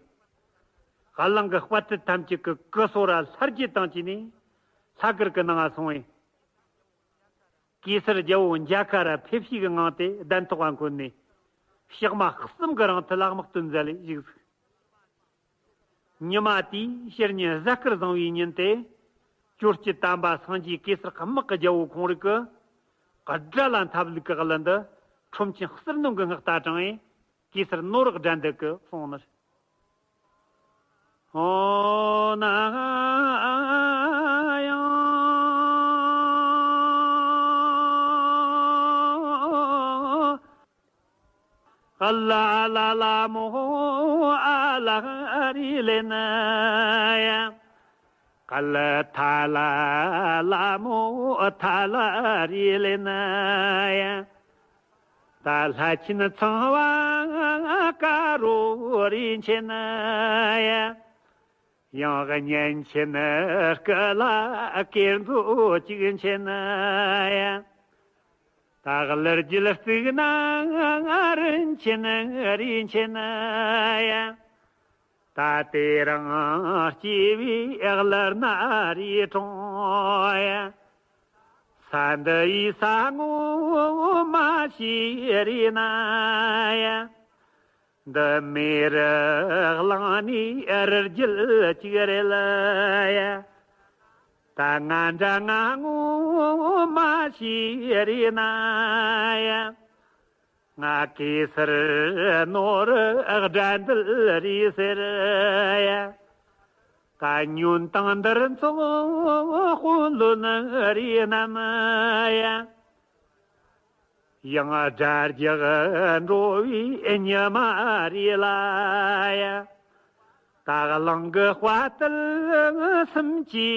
གླང་གི་དཔའ་རྟུལ་ཐམས་ཅད་ཀྱི་སྐུ་སོ་ར་ལྷ་རྒྱུད་དང་བཅས་ནས་ལྷ་སྒར་གི་ནང་ང་སོང་བས། གེ་སར་རྒྱལ་པོ་མཇལ་ཁ་ར་ཕེབས་བྱའི་གི་ངང་དེ་གདན་ཐོག་ག་འཁོད་ནས། ཕྱག་མ་གསུམ་གྱི་རིང་ཐུ་ལ་དམག་དོན་མཛད་ལས་བཞུགས་ཟིག། ཉི་མ་དེའི་ཕྱི་ཉིན་གཟའ་སྐར་བཟང་བའི་ཉིན་དེ། ཅོ་སྐྱིད་དམ་པ་སངས་རྒྱས་གེ་སར་དམག་གི་རྒྱལ་པོ་ཁོང་རིགས་ཀྱིས། དགྲ་ལན་འཐབ་ལུགས་ཀྱི་གླུ་འདི། ཁྲོམ་ཆེན་གསེར་སྣོད་ཀྱིས་སྔགས་རྟ་དྲངས་ཡས། གེ་སར་ནོར་བུ་དགྲ་འདུལ་གྱིས་གསུངས་ནི། ཨོ་ན། ཡང་། ཨ་ལ་ཨ་ལ་ལ་མོ་ཨ་ལ་རི་ལེ་ན་ཡ། ཀ་ལ་ཐ་ལ་ལ་མོ་ཐ་ལ་རི་ལེ་ན་ཡ། ད་ལྷ་ཆེན་ཚངས་པ་དཀར་པོ་རིན་ཆེན་ཡ། ཡང་གཉན་ཆེན་སྐུ་ལ་སྐལ་མཛོད་གཅིག་མཁྱེན་ཡ། ད་ ད་གླུ་རྒྱུད་བརྩིགས་ན་རིན་ཆེན་རིན་ཆེན་ཡ། ད་དེ་རིང་སྐྱེས་པའི་གླུ་སྣ་རེ་དྲོངས་ཡ། ས་འདི་ཡི་ས་ངོ་མ་ཤེས་རེ་ན་ཡ། འདི་མེ་རི་གླིང་ནས་རི་རྒྱུད་ཅིག་རེད་ཡ། ད་ང་འདྲ་ང་ངོ་མ་ཤེས་རེ་ན་ཡ། ང་གེ་སར་ནོར་དགྲ་འདུལ་རེད་ཟེར་ཡ། ད་ཉོན་དང་འདིར་ཚོགས་དཔོན་བློན་རེ་རྣམས་ཡ། ཡང་དགྲ་རྒྱག་འགྲོ་བའི་ཉི་མ་རེད་ལ་ཡ། ད་གླིང་གི་དཔའ་རྟུལ་སུམ་ཅུ་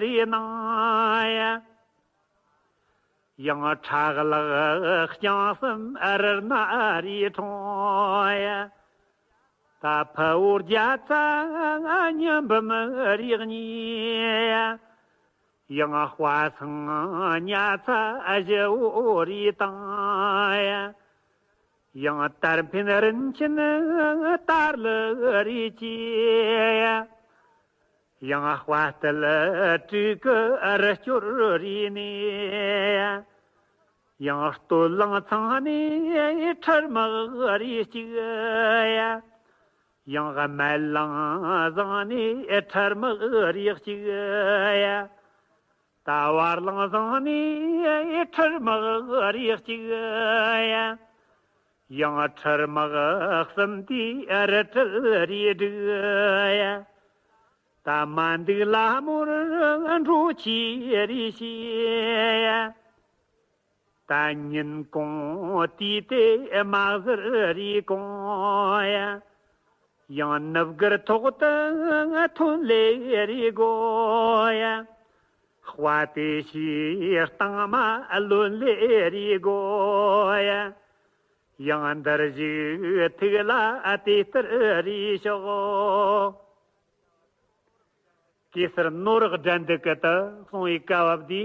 རེ་ནང་ཡ། ཡང་ཁྲག་ལག་རྐྱང་གསུམ་རི་སྣ་རེ་དྲོངས་ཡ། ད་ཕུ་བོ་བརྒྱ་རྩ་གཉིས་འབུམ་རེ་གཉིས་ཡ། ཡང་དཔའ་སེང་ཉ་ཚ་བཞི་བོ་རེ་བཏང་ཡ། ཡང་དར་འཕེན་རིན་ཆེན་དར་ལུ་རེ་བཅས་ཡ། ཡང་དཔའ་རྟུལ་སྤྲུལ་སྐུ་རི་སྐྱོར་རེ་ནས་ཡ། ཡང་སྟོད་ལུང་ཚང་ནས་ཁྲིར་དམག་རེ་གཅིག་ཡ། ཡང་སྨད་ལུང་བཟང་ནས་ཁྲིར་དམག་རེ་གཅིག་ཡ། ད་བར་ལུང་བཟང་ནས་ཁྲིར་དམག་རེ་གཅིག་ཡ། ཡང་ཁྲིར་དམག་གསུམ་དེས་རི་ཁྲོད་རེ་བསྒྲིགས་ཡ། ད་མ་འདུག་ལ་མོར་འགྲོ་ཆས་རེ་བྱས་ཡ། ད་ཉིན་གུང་དུས་དེ་དམག་ཟུར་རེ་གུང་ཡ། ཡང་ནུབ་སྒར་ཐོག་ཏུ་ཐོན་ལེ་རེ་དགོས་ཡ། དཔའ་དེ་ཞིག་སྟེང་མ་ལོན་ལེ་རེ་དགོས་ཡ། ཡང་འདིར་བཞུགས་ཐུགས་ལ་དེ་ལྟར་རེ་ཤོག། གེ་སར་ནོར་དགྲ་འདུལ་གྱིས་ད་གསུང་བའི་སྐབས་བབ་དེ།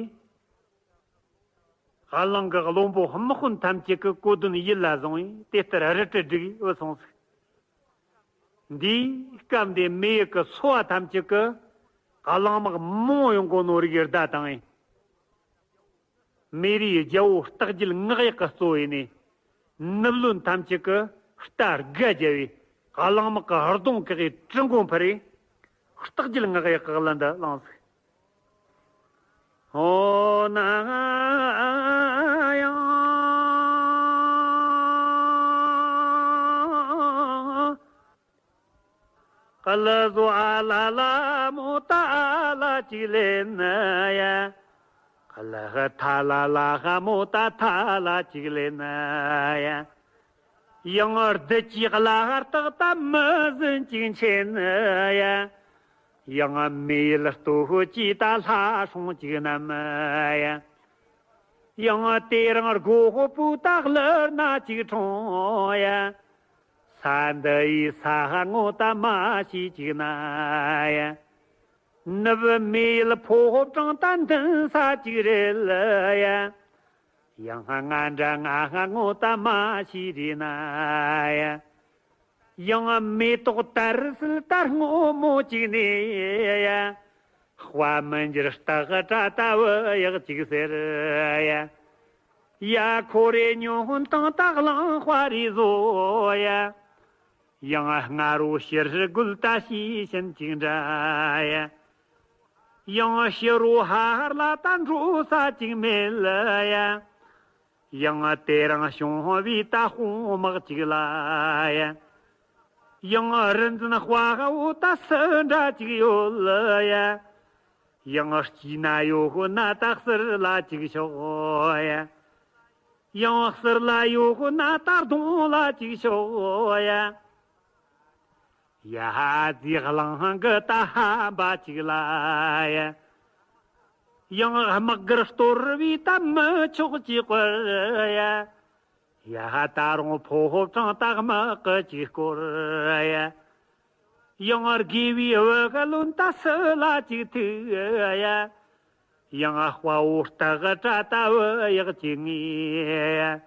གླིང་གི་བློན་པོ་དམག་དཔོན་ཐམས་ཅད་ཀྱི་གོ་དོན་ཡིད་ལ་བཟུང་བས་དེ་ལྟར་རི་ཁྲོད་བསྒྲིགས་ཡོད་སོང་ཟིག། འདིའི་སྐབས་འདི་མེ་ཡི་གི་ཚོ་བ་ཐམས་ཅད་ཀྱིས་གླང་དམག་མང་ཡོང་གོ་ནོ་རིགས་བརྡ་བཏང་བས། མེ་རིའི་རྒྱལ་པོ་རྟགས་བརྒྱད་ངག་གཡག་གིས་གཙོ་བོས་ནས། ནུབ་བློན་ཐམས་ཅད་ཀྱིས་རྟ་སྒ་བརྒྱབ་པས། གླང་དམག་གི་གདོང་བཀག་གིས་གྲི་མགོ་འཕུར་རེ། རྟགས་བརྒྱད་ངག་གཡག་གི་གླུ་འདི་བླངས་ཟིག། ཧོ་ན་ཡང་། གླུ་བཟོ་ཨ་ལ་ལ་མོ་ཏ་ཨ་ལ་གཅིག་ལེན་ཡ། གླུ་ཧ་ཐ་ལ་ལ་ཧ་མོ་ཏ་ཐ་ལ་གཅིག་ལེན་ཡ། ཡང་བདུད་ཀྱི་གླུ་ཧ་རྟགས་ད་མི་ཟིན་གཅིག་མཁྱེན་ཡ། ཡང་མེ་ཡུལ་སྟོད་ཀྱི་ད་ལྷ་སྲུང་གཅིག་བསྣམས་ཡ། ཡང་དེ་རིང་སྒོ་ཕུག་ད་གླུ་སྣ་གཅིག་འཁྲུངས་ཡ། ས་འདི་ཡི་ས་ངོ་ད་མ་ཤེས་གཅིག་ན་ཡ། ནུབ་མེ་ཡུལ་ཕོ་བྲང་ད་འདུན་ས་གཅིག་རེད་ཡ། ཡང་ང་འདྲ་ང་ངོ་ད་མ་ཤེས་རེད་ན་ཡ། ཡང་མེ་ཏོག་དར་སིལ་ད་སྔོན་མོ་གཅིག་ནས་ཡ། དཔའ་མི་འགྱུར་སྟག་སྒྲ་ད་བུ་ཡག་གཅིག་ཟེར་ཡ། ཡ་ཁོ་རེ་ཉོན་དང་ད་གླང་དཔའ་རེ་བཟོ་ཡ། ཡང་སྔ་རོ་ཕྱིར་རྒོལ་ད་ཤེས་བཞིན་གཅིག་འདྲ་ཡ། ཡང་ཕྱི་རོ་ཧར་ལ་ད་འགྲོ་ས་གཅིག་མེད་ལ་ཡ། ཡང་དེ་རིང་བྱུང་བའི་ད་དཔུང་དམག་གཅིག་ལ་ཡ། ཡང་རི་འཛིན་དཔའ་བོ་ད་སུ་འདྲ་གཅིག་ཡོད་ལ་ཡ། ཡང་སྐྱིད་ན་ཡོད་ན་ད་གསེར་ལ་གཅིག་ཤོག་ཡ། ཡང་གསེར་ལ་ཡོད་ན་ད་གདོང་ལ་གཅིག་ཤོག་ཡ། ཡ་ཧ་ཙི་གླང་གི་ད་ཧམ་པ་གཅིག་ལ་ཡ། ཡང་དམག་སྒར་གཏོར་བའི་ད་མི་ཆོག་གཅིག་སྐོར་ཡ། ཡ་ཧ་ད་རུང་ཕོ་བྲང་ད་དམག་གི་གཅིག་སྐོར་ཡ། ཡང་དགེ་བའི་བུ་ག་བློན་ད་སུ་ལ་གཅིག་ཐུག་ཡ། ཡང་དཔའ་བོ་སྟག་སྒྲ་ལྟ་བུ་ཡག་ཅིག་ངེས།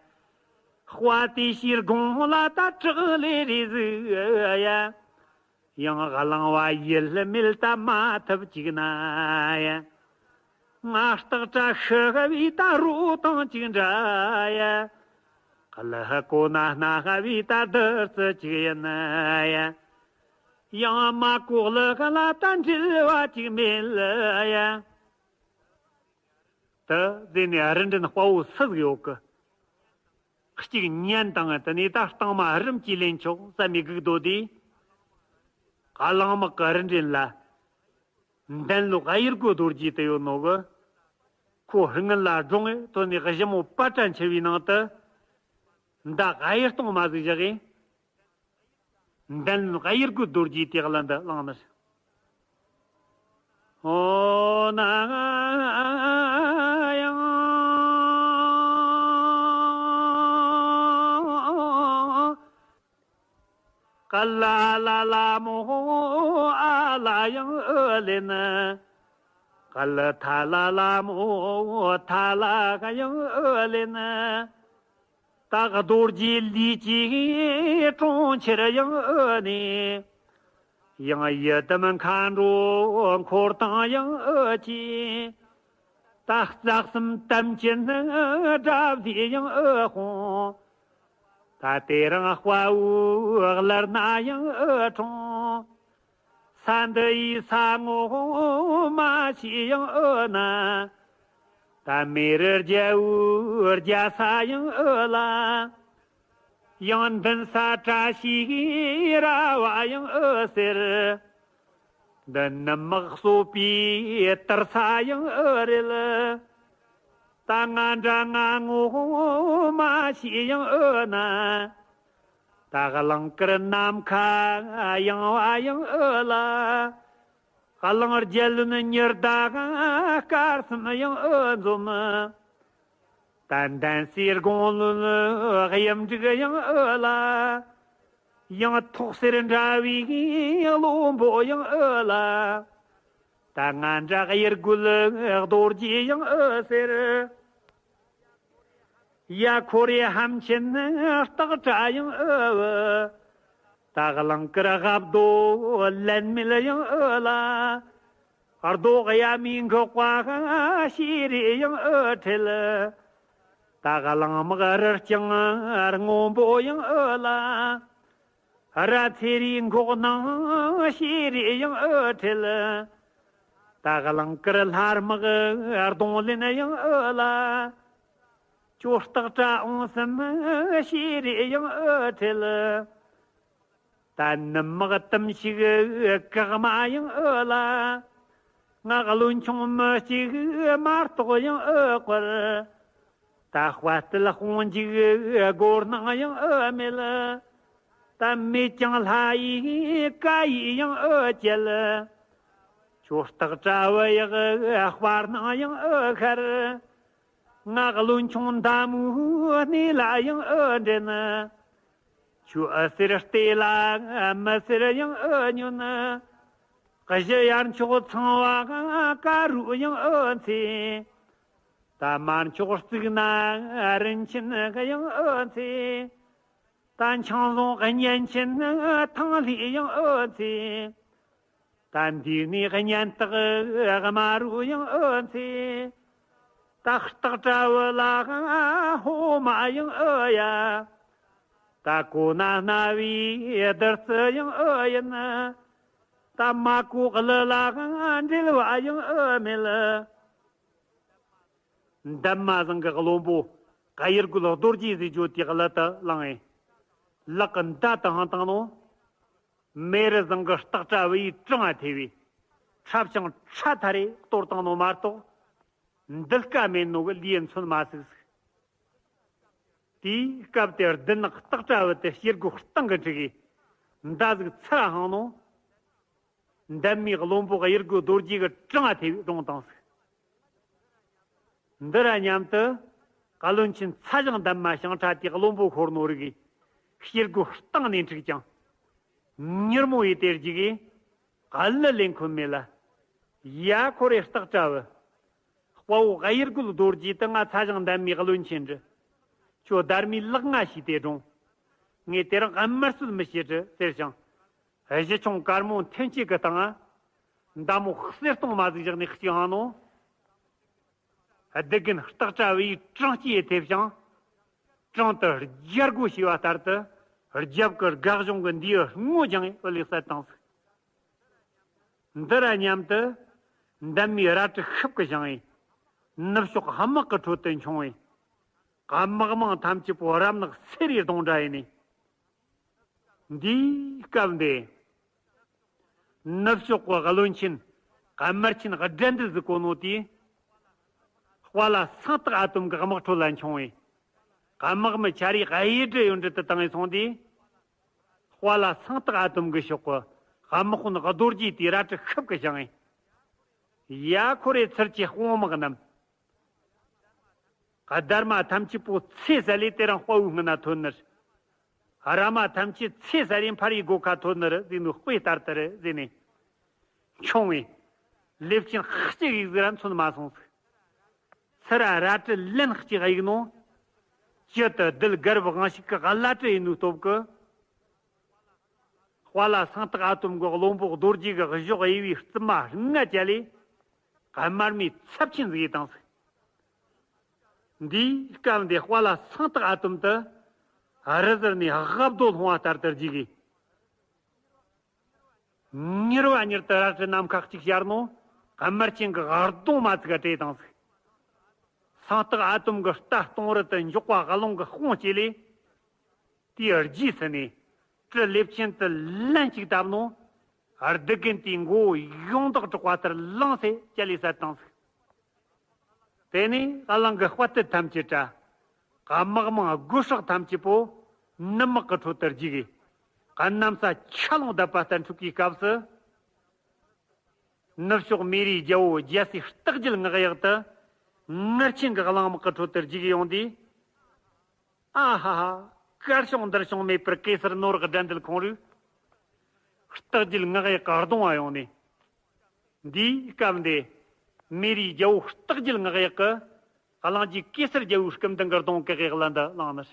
དཔའ་དེ་ཤེལ་སྒོང་ལ་ད་བྲག་ལས་རེ་ཟིག་ཡ། ཡང་གླང་བ་ཡིད་མེད་ད་མ་ཐུབ་ཅིག་ན་ཡ། ང་སྟག་སྒྲ་ཤི་བའི་ད་རོ་དང་ཅིག་འདྲ་ཡ། ཀླུ་ཧི་གོ་ན་སྣ་བའི་ད་བདུད་རྩི་ཅིག་ཡིན་ཡ། ཡང་མ་གོ་ཀླུ་ཧི་ལ་ད་འབྲེལ་བ་ཅིག་མེད་ཡ། དེ་ཟེར་ནས་རུ་འདྲེན་དཔའ་བོ་སུ་ཟིག་ཡོད་གི། གཅིག་ཉན་དང་དེ་ནས་ད་གཏང་མ་རིམ་གྱིས་ལེན་ཆོག་བསམ་མི་སྒུག་རྡོ་དེ། གླང་དམག་གི་རུ་འདྲེན་ལ། འདན་ལོ་གཡུ་རྒོ་རྡོ་རྗེ་དེ་ཡོད་ནོ་གི། ཁོ་སྔོན་ལ་སྒྲུང་ངེ་ཐོན་ནས་གཞི་མོ་པ་ཏྲ་འཆི་བའི་ནང་དུ། མདའ་གཡུ་སྟོང་མ་ཟིག་བཞག་གི། འདན་གཡུ་རྒོ་རྡོ་རྗེ་དེ་གླུ་འདི་བླངས་ནི། ཨོ་ན་ཡང་། ཀ་ལ་ལ་ལ་མོ་ཨ་ལ་ཡང་ཨོ་ལེ་ན། ཀ་ལ་ཐ་ལ་ལ་མོ་ཐ་ལ་ག་ཡང་ཨོ་ལེ་ན། སྟག་རྡོ་རྗེ་ལུས་ཀྱི་གྲོང་ཁྱེར་ཡང་ཨོ་ནས། ཡང་ཡི་དམ་མཁའ་འགྲོ་འཁོར་དང་ཡང་ཨོ་ཀྱི། ད་རྩ་གསུམ་དམ་ཅན་དགྲ་བདེ་ཡང་ཨོ་དཔུང་། ད་དེ་རིང་དཔའ་བོའི་གླུ་སྣ་ཡང་ཨོ་འཁྲུངས། ས་འདི་ཡི་ས་ངོ་མ་ཤེས་ཡང་ཨོ་ན། ད་མེ་རི་རྒྱལ་བོའི་རྒྱལ་ས་ཡང་ཨོ་ལ། ཡང་མདུན་ས་བཀྲ་ཤིས་ར་བ་ཡང་ཨོ་ཟེར། འདི་ནུབ་དམག་གསོད་པའི་དུར་ས་ཡང་ཨོ་རེད། ད་ང་འདྲ་ང་ངོ་མ་ཤེས་ཡང་ཨོ་ན། ད་གླིང་དཀར་ནམ་མཁའ་ཡངས་པ་ཡང་ཨོ་ལ། གླིང་རྒྱལ་བློན་ཉི་ཟླ་སྐར་གསུམ་ཡང་ཨོ་འཛོམས། ད་འདན་སའི་དགུང་ལོའི་གཡུ་འབྲུག་ཡང་ཨོ་ལ། ཡང་ཐོག་སེར་འདྲ་བའི་བློན་པོ་ཡང་ཨོ་ལ། ད་ང་འདྲ་གཡུ་རྒོད་རྡོ་རྗེ་ཡང་ཨོ་ཟེར། ཡ་ཁོ་རེ་ཧམ་ཆེན་སྟག་སྒྲ་ཡང་ཨོ། ད་གླིང་དཀར་རབ་རྡོ་ལན་མེད་ཡང་ཨོ་ལ། རྡོ་གཡའ་མི་འགག་པ་ཤེས་རེ་ཡང་ཨོ་ཁྲེལ། ད་གླིང་དམག་རི་རྐྱང་སྔོན་པོ་ཡང་ཨོ་ལ། ར་ཚེ་རིའི་འགོག་སྣང་ཤེས་རེ་ཡང་ཨོ་ཁྲེལ། ད་གླིང་དཀར་ལྷ་དམག་གདོང་ལེན་ཡང་ཨོ་ལ། ཁྱོད་སྟག་སྒྲ་འོང་སེམས་ཤེས་རེ་ཡང་ཨོ་ཁྲེལ། ད་ནུབ་དམག་གཏུམ་ཞིག་བཀག་མ་ཡང་ཨོ་ལ། ང་བློན་ཆུང་མི་གཅིག་མ་གཏོགས་ཡང་ཨོ་བར། ད་དཔའ་རྟུལ་དཔུང་འཇུག་སྒོ་ནང་ཡང་ཨོ་མེད། ད་མེད་ཀྱང་ལྷ་ཡི་བཀའ་ཡིས་ཡང་ཨོ་བཅད། ཁྱོད་སྟག་སྒྲ་བུ་ཡག་དཔའ་སྣང་ཡང་ཨོ་ཤར། ང་བློན་ཆུང་མདའ་མོའི་སྣེ་ལ་ཡང་ཨོ་འདྲེན། ཁྱོད་ཨོ་ཟེར་བལྟས་ལ་མི་ཟེར་ཡང་ཨོ་ཉོན། གཞི་ཡར་མཆོག་ཚངས་པ་དཀར་རུ་ཡང་ཨོ་འཚེ། ད་མར་མཆོག་གཙུག་ན་རིན་ཆེན་གཡང་ཨོ་འཚེ། ད་འཆང་རྫོང་གཉན་ཆེན་ཐང་ལྷའི་གཡང་ཨོ་འཚེ། ད་འདི་ནས་གཉན་སྟག་དམར་རུ་གཡང་ཨོ་འཚེ། ད་སྟག་སྒྲ་བུ་ལ་ཧོ་མ་གཡང་ཨོ་ཡ། ད་གོ་ན་སྣ་བའི་བདུད་རྩི་གཡང་ཨོ་ཡིན། ད་མ་གོ་ཀླུ་ལ་འབྲེལ་བ་གཡང་ཨོ་མེད། འདན་མ་ཟངས་ཀྱི་བློན་པོ་གཡུ་རྒོད་རྡོ་རྗེ་ཟེར་རྒྱུ་དེ་གླུ་དེ་བླངས་ཡིན། ལག་གི་མདའ་དེ་འཕངས་བཏང་ནོ། མེ་རི་ཟངས་ཀྱི་སྟག་སྒྲ་བུ་ཡི་བྲང་ང་ཐེ་བའི་ཁྲབ་ཆང་ཁྲ་ཐ་རེ་གཏོར་བཏང་ནོ་མ་གཏོགས། འདུལ་དཀའ་མེད་ནོ་གི་ལུས་མཚོན་མ་ཟིག་ཟིག་དེའི་སྐབས་དེར་བདུད་ནག་སྟག་སྒྲ་བུ་དེ་ཤེལ་སྒོ་སྟེང་གི་འཁྲིག་གི་མདའ་ཟིག་ཚུར་འཕངས་ནོ། འདན་མའི་བློན་པོ་གཡུ་རྒོད་རྡོ་རྗེ་གི་བྲང་ང་ཐེ་བའི་བཀྲོངས་བཏང་ཟིག་འདི་ར་མཉམ་དུ། བློན་ཆེན་ཚ་ཞང་འདན་མ་ཞང་ཁྲ་དེ་བློན་པོ་ཤོར་ནོ་རིག་གི་ཤེལ་སྒོ་སྟེང་ནས་འཁྲིག་ཀྱང་། མྱུར་མོ་ཡི་དེར་རྒྱུག་གི་གླུ་ལེན་ཁོམ་མེད་ལ། ཡ་ཁོ་རེ་སྟག་སྒྲ་བུ། དཔའ་བོ་གཡུ་རྒོད་རྡོ་རྗེ་དུ་ང་ཚ་ཞང་འདན་མའི་བློན་ཆེན་འདྲི། ཁྱོད་སྡར་མའི་ལག་ང་ཞིག་དེ་སྒྲུང་། ངས་དེ་རིང་དམར་གསོད་མི་བྱེད་དྲི་ཟེར་ཞིང་། གཞི་ཆུང་དཀར་མོ་འཐེན་བྱེད་ཀྱི་སྟེང་ང་། མདའ་མོ་གསེར་སྟོང་མ་ཟིག་བཞག་ནས་གཅིག་ཧང་ནོ། སྡུག་གིན་སྟག་ཁྲ་བའི་བྲང་སྐྱིས་ཐེབས་ཤིང་། བྲང་དུ་རྒྱལ་སྒོ་ཕྱེ་བ་ལྟར་དུ། རྒྱབ་ཀྱི་སྒ་གཞོང་གི་འདིའི་སྔོ་ལྗང་ངེ་ཨུ་ལེ་བསད་བཏང་ཟིག་འདི་ར་མཉམ་དུ་འདན་མའི་རལ་གྲི་ཤུབས་ཀྱི་བཞེངས་ཡིན། ནུབ་ཕྱོགས་དམག་གི་ཁྲོད་དུ་མཆོང་བས། དམག་དམངས་ཐམས་ཅད་པོ་རབ་ནག་སེ་རའི་གདོང་འདྲ་ཡིན་ནི། འདིའི་སྐབས་འདི་ནུབ་ཕྱོགས་ཀྱི་བློན་ཆེན་དམར་ཆེན་དགྲ་འདུལ་ཟིག་གོ་ནོ་དེས། དཔའ་ལ་སེང་སྟག་ཨ་དོམ་གྱི་དམག་ཁྲོད་ལ་མཆོང་བས། དམག་མི་ཆ་རེ་གཡས་འདྲི་གཡོན་འདྲི་དུ་བཏང་ངེ་སོང་དུས། དཔའ་ལ་སེང་སྟག་ཨ་དོམ་གྱི་ཕྱོགས་ཀྱི་དམག་དཔོན་རྡོ་རྗེ་དེའི་རལ་གྲི་ཤུབས་ཀྱི་བཞེངས་ཡིན། ཡ་ཁོ་རེ་ཚུར་གྱི་དཔུང་དམག་རྣམས། སྡར་མ་ཐམས་ཅད་པོ་ཚེ་ཟད་ལས་དེ་རིང་དཔའ་བོའི་སྔུན་ན་ཐོན་ནི་རེད། ར་མ་ཐམས་ཅད་ཚེ་ཟད་ལས་འཕར་བའི་སྒོ་ཁ་ཐོན་ནི་རེད་ཟེར་ནོ་དཔེ་ལྟར་དུ་རེད་ཟེར་ནས། མཆོང་བས། ལེབ་ཆེན་གཅིག་གཡུག་ཟིག་ར་མཚོན་མ་སོང་ཟིག་ཚུར་རལ་གྲི་ལན་གཅིག་གཡུག་ནོ། ཇི་ལྟར་རྡུལ་དཀར་པོ་དབང་ཕྱུག་གི་བླ་གྲི་ཡིན་ནོའི་སྟོབས་ཀྱིས། དཔའ་ལ་སེང་སྟག་ཨ་དོམ་གྱི་བློན་པོ་རྡོ་རྗེ་གི་གཞོགས་གཡས་པའི་རྩིབ་མ་ལྔ་བཅད་ལས། དམར་མོའི་ཚབས་ཆེན་ཟིག་ཡེ་བཏང་ཟིག་འདིའི་སྐབས་འདི་དཔའ་ལ་སེང་སྟག་ཨ་དོམ་དུ། རི་ཟུར་ནས་ལྔ་བདོ་ལྷུང་བ་ལྟར་དུ་རྒྱུག་གི། མྱུར་བ་མྱུར་དུ་རལ་གྲི་ནམ་མཁའ་གཅིག་ཤར་ནོ། དམར་ཆེན་གྱི་གདོང་མ་ཚིག་ག་བྲེས་བཏང་ཟིག་སེང་སྟག་ཨ་དོམ་གྱི་རྟ་སྟོང་རི་དུ་མགྱོགས་པ་རླུང་གི་དཔུང་བསྐྱེད་ལས། དེའི་རྗེས་སུ་ནས་གྲི་ལེབ་ཆེན་དུ་ལན་གཅིག་བཏབ་ནོ། སྡུག་གིན་དེའི་མགོ་བོ་ཡོངས་དག་གྲགས་པ་ལྟར་ལངས་སེ་བཅད་ལས་བསད་བཏང་ཟིག་དེ་ནས་གླང་གི་དཔའ་རྟུལ་ཐམས་ཅད་བྲལ། དམག་དམངས་སྒོ་སྲག་ཐམས་ཅད་པོ་ནུབ་དམག་གི་ཁྲོད་དུ་རྒྱུག་གི། གནམ་ས་ཆ་ལོང་བརྡབ་པ་ལྟར་འཁྲུག་གི་སྐབས་སུ། ནུབ་ཕྱོགས་མེ་རིའི་རྒྱལ་པོ་རྒྱལ་སྲས་རྟགས་བརྒྱད་ངག་གཡག་དུ། ངར་ཆེན་གྱི་གླང་དམག་གི་ཁྲོད་དུ་རྒྱུག་ཡོང་དུས། ཨ་ཧ་ཧ། གར་བྱུང་འདིར་བྱུང་མེད་པར་གེ་སར་ནོར་བུ་དགྲ་འདུལ་ཁོང་རུ། རྟགས་བརྒྱད་ངག་གཡག་གི་གདོང་ང་ཡོང་ནས། འདིའི་སྐབས་འདི། མེ་རིའི་རྒྱལ་པོ་རྟགས་བརྒྱད་ངག་གཡག་གི། གླང་རྗེ་གེ་སར་རྒྱལ་པོའི་སྐུ་མདུན་གྱི་གདོང་གི་གཡག་ལ་འདི་བླངས་ནི།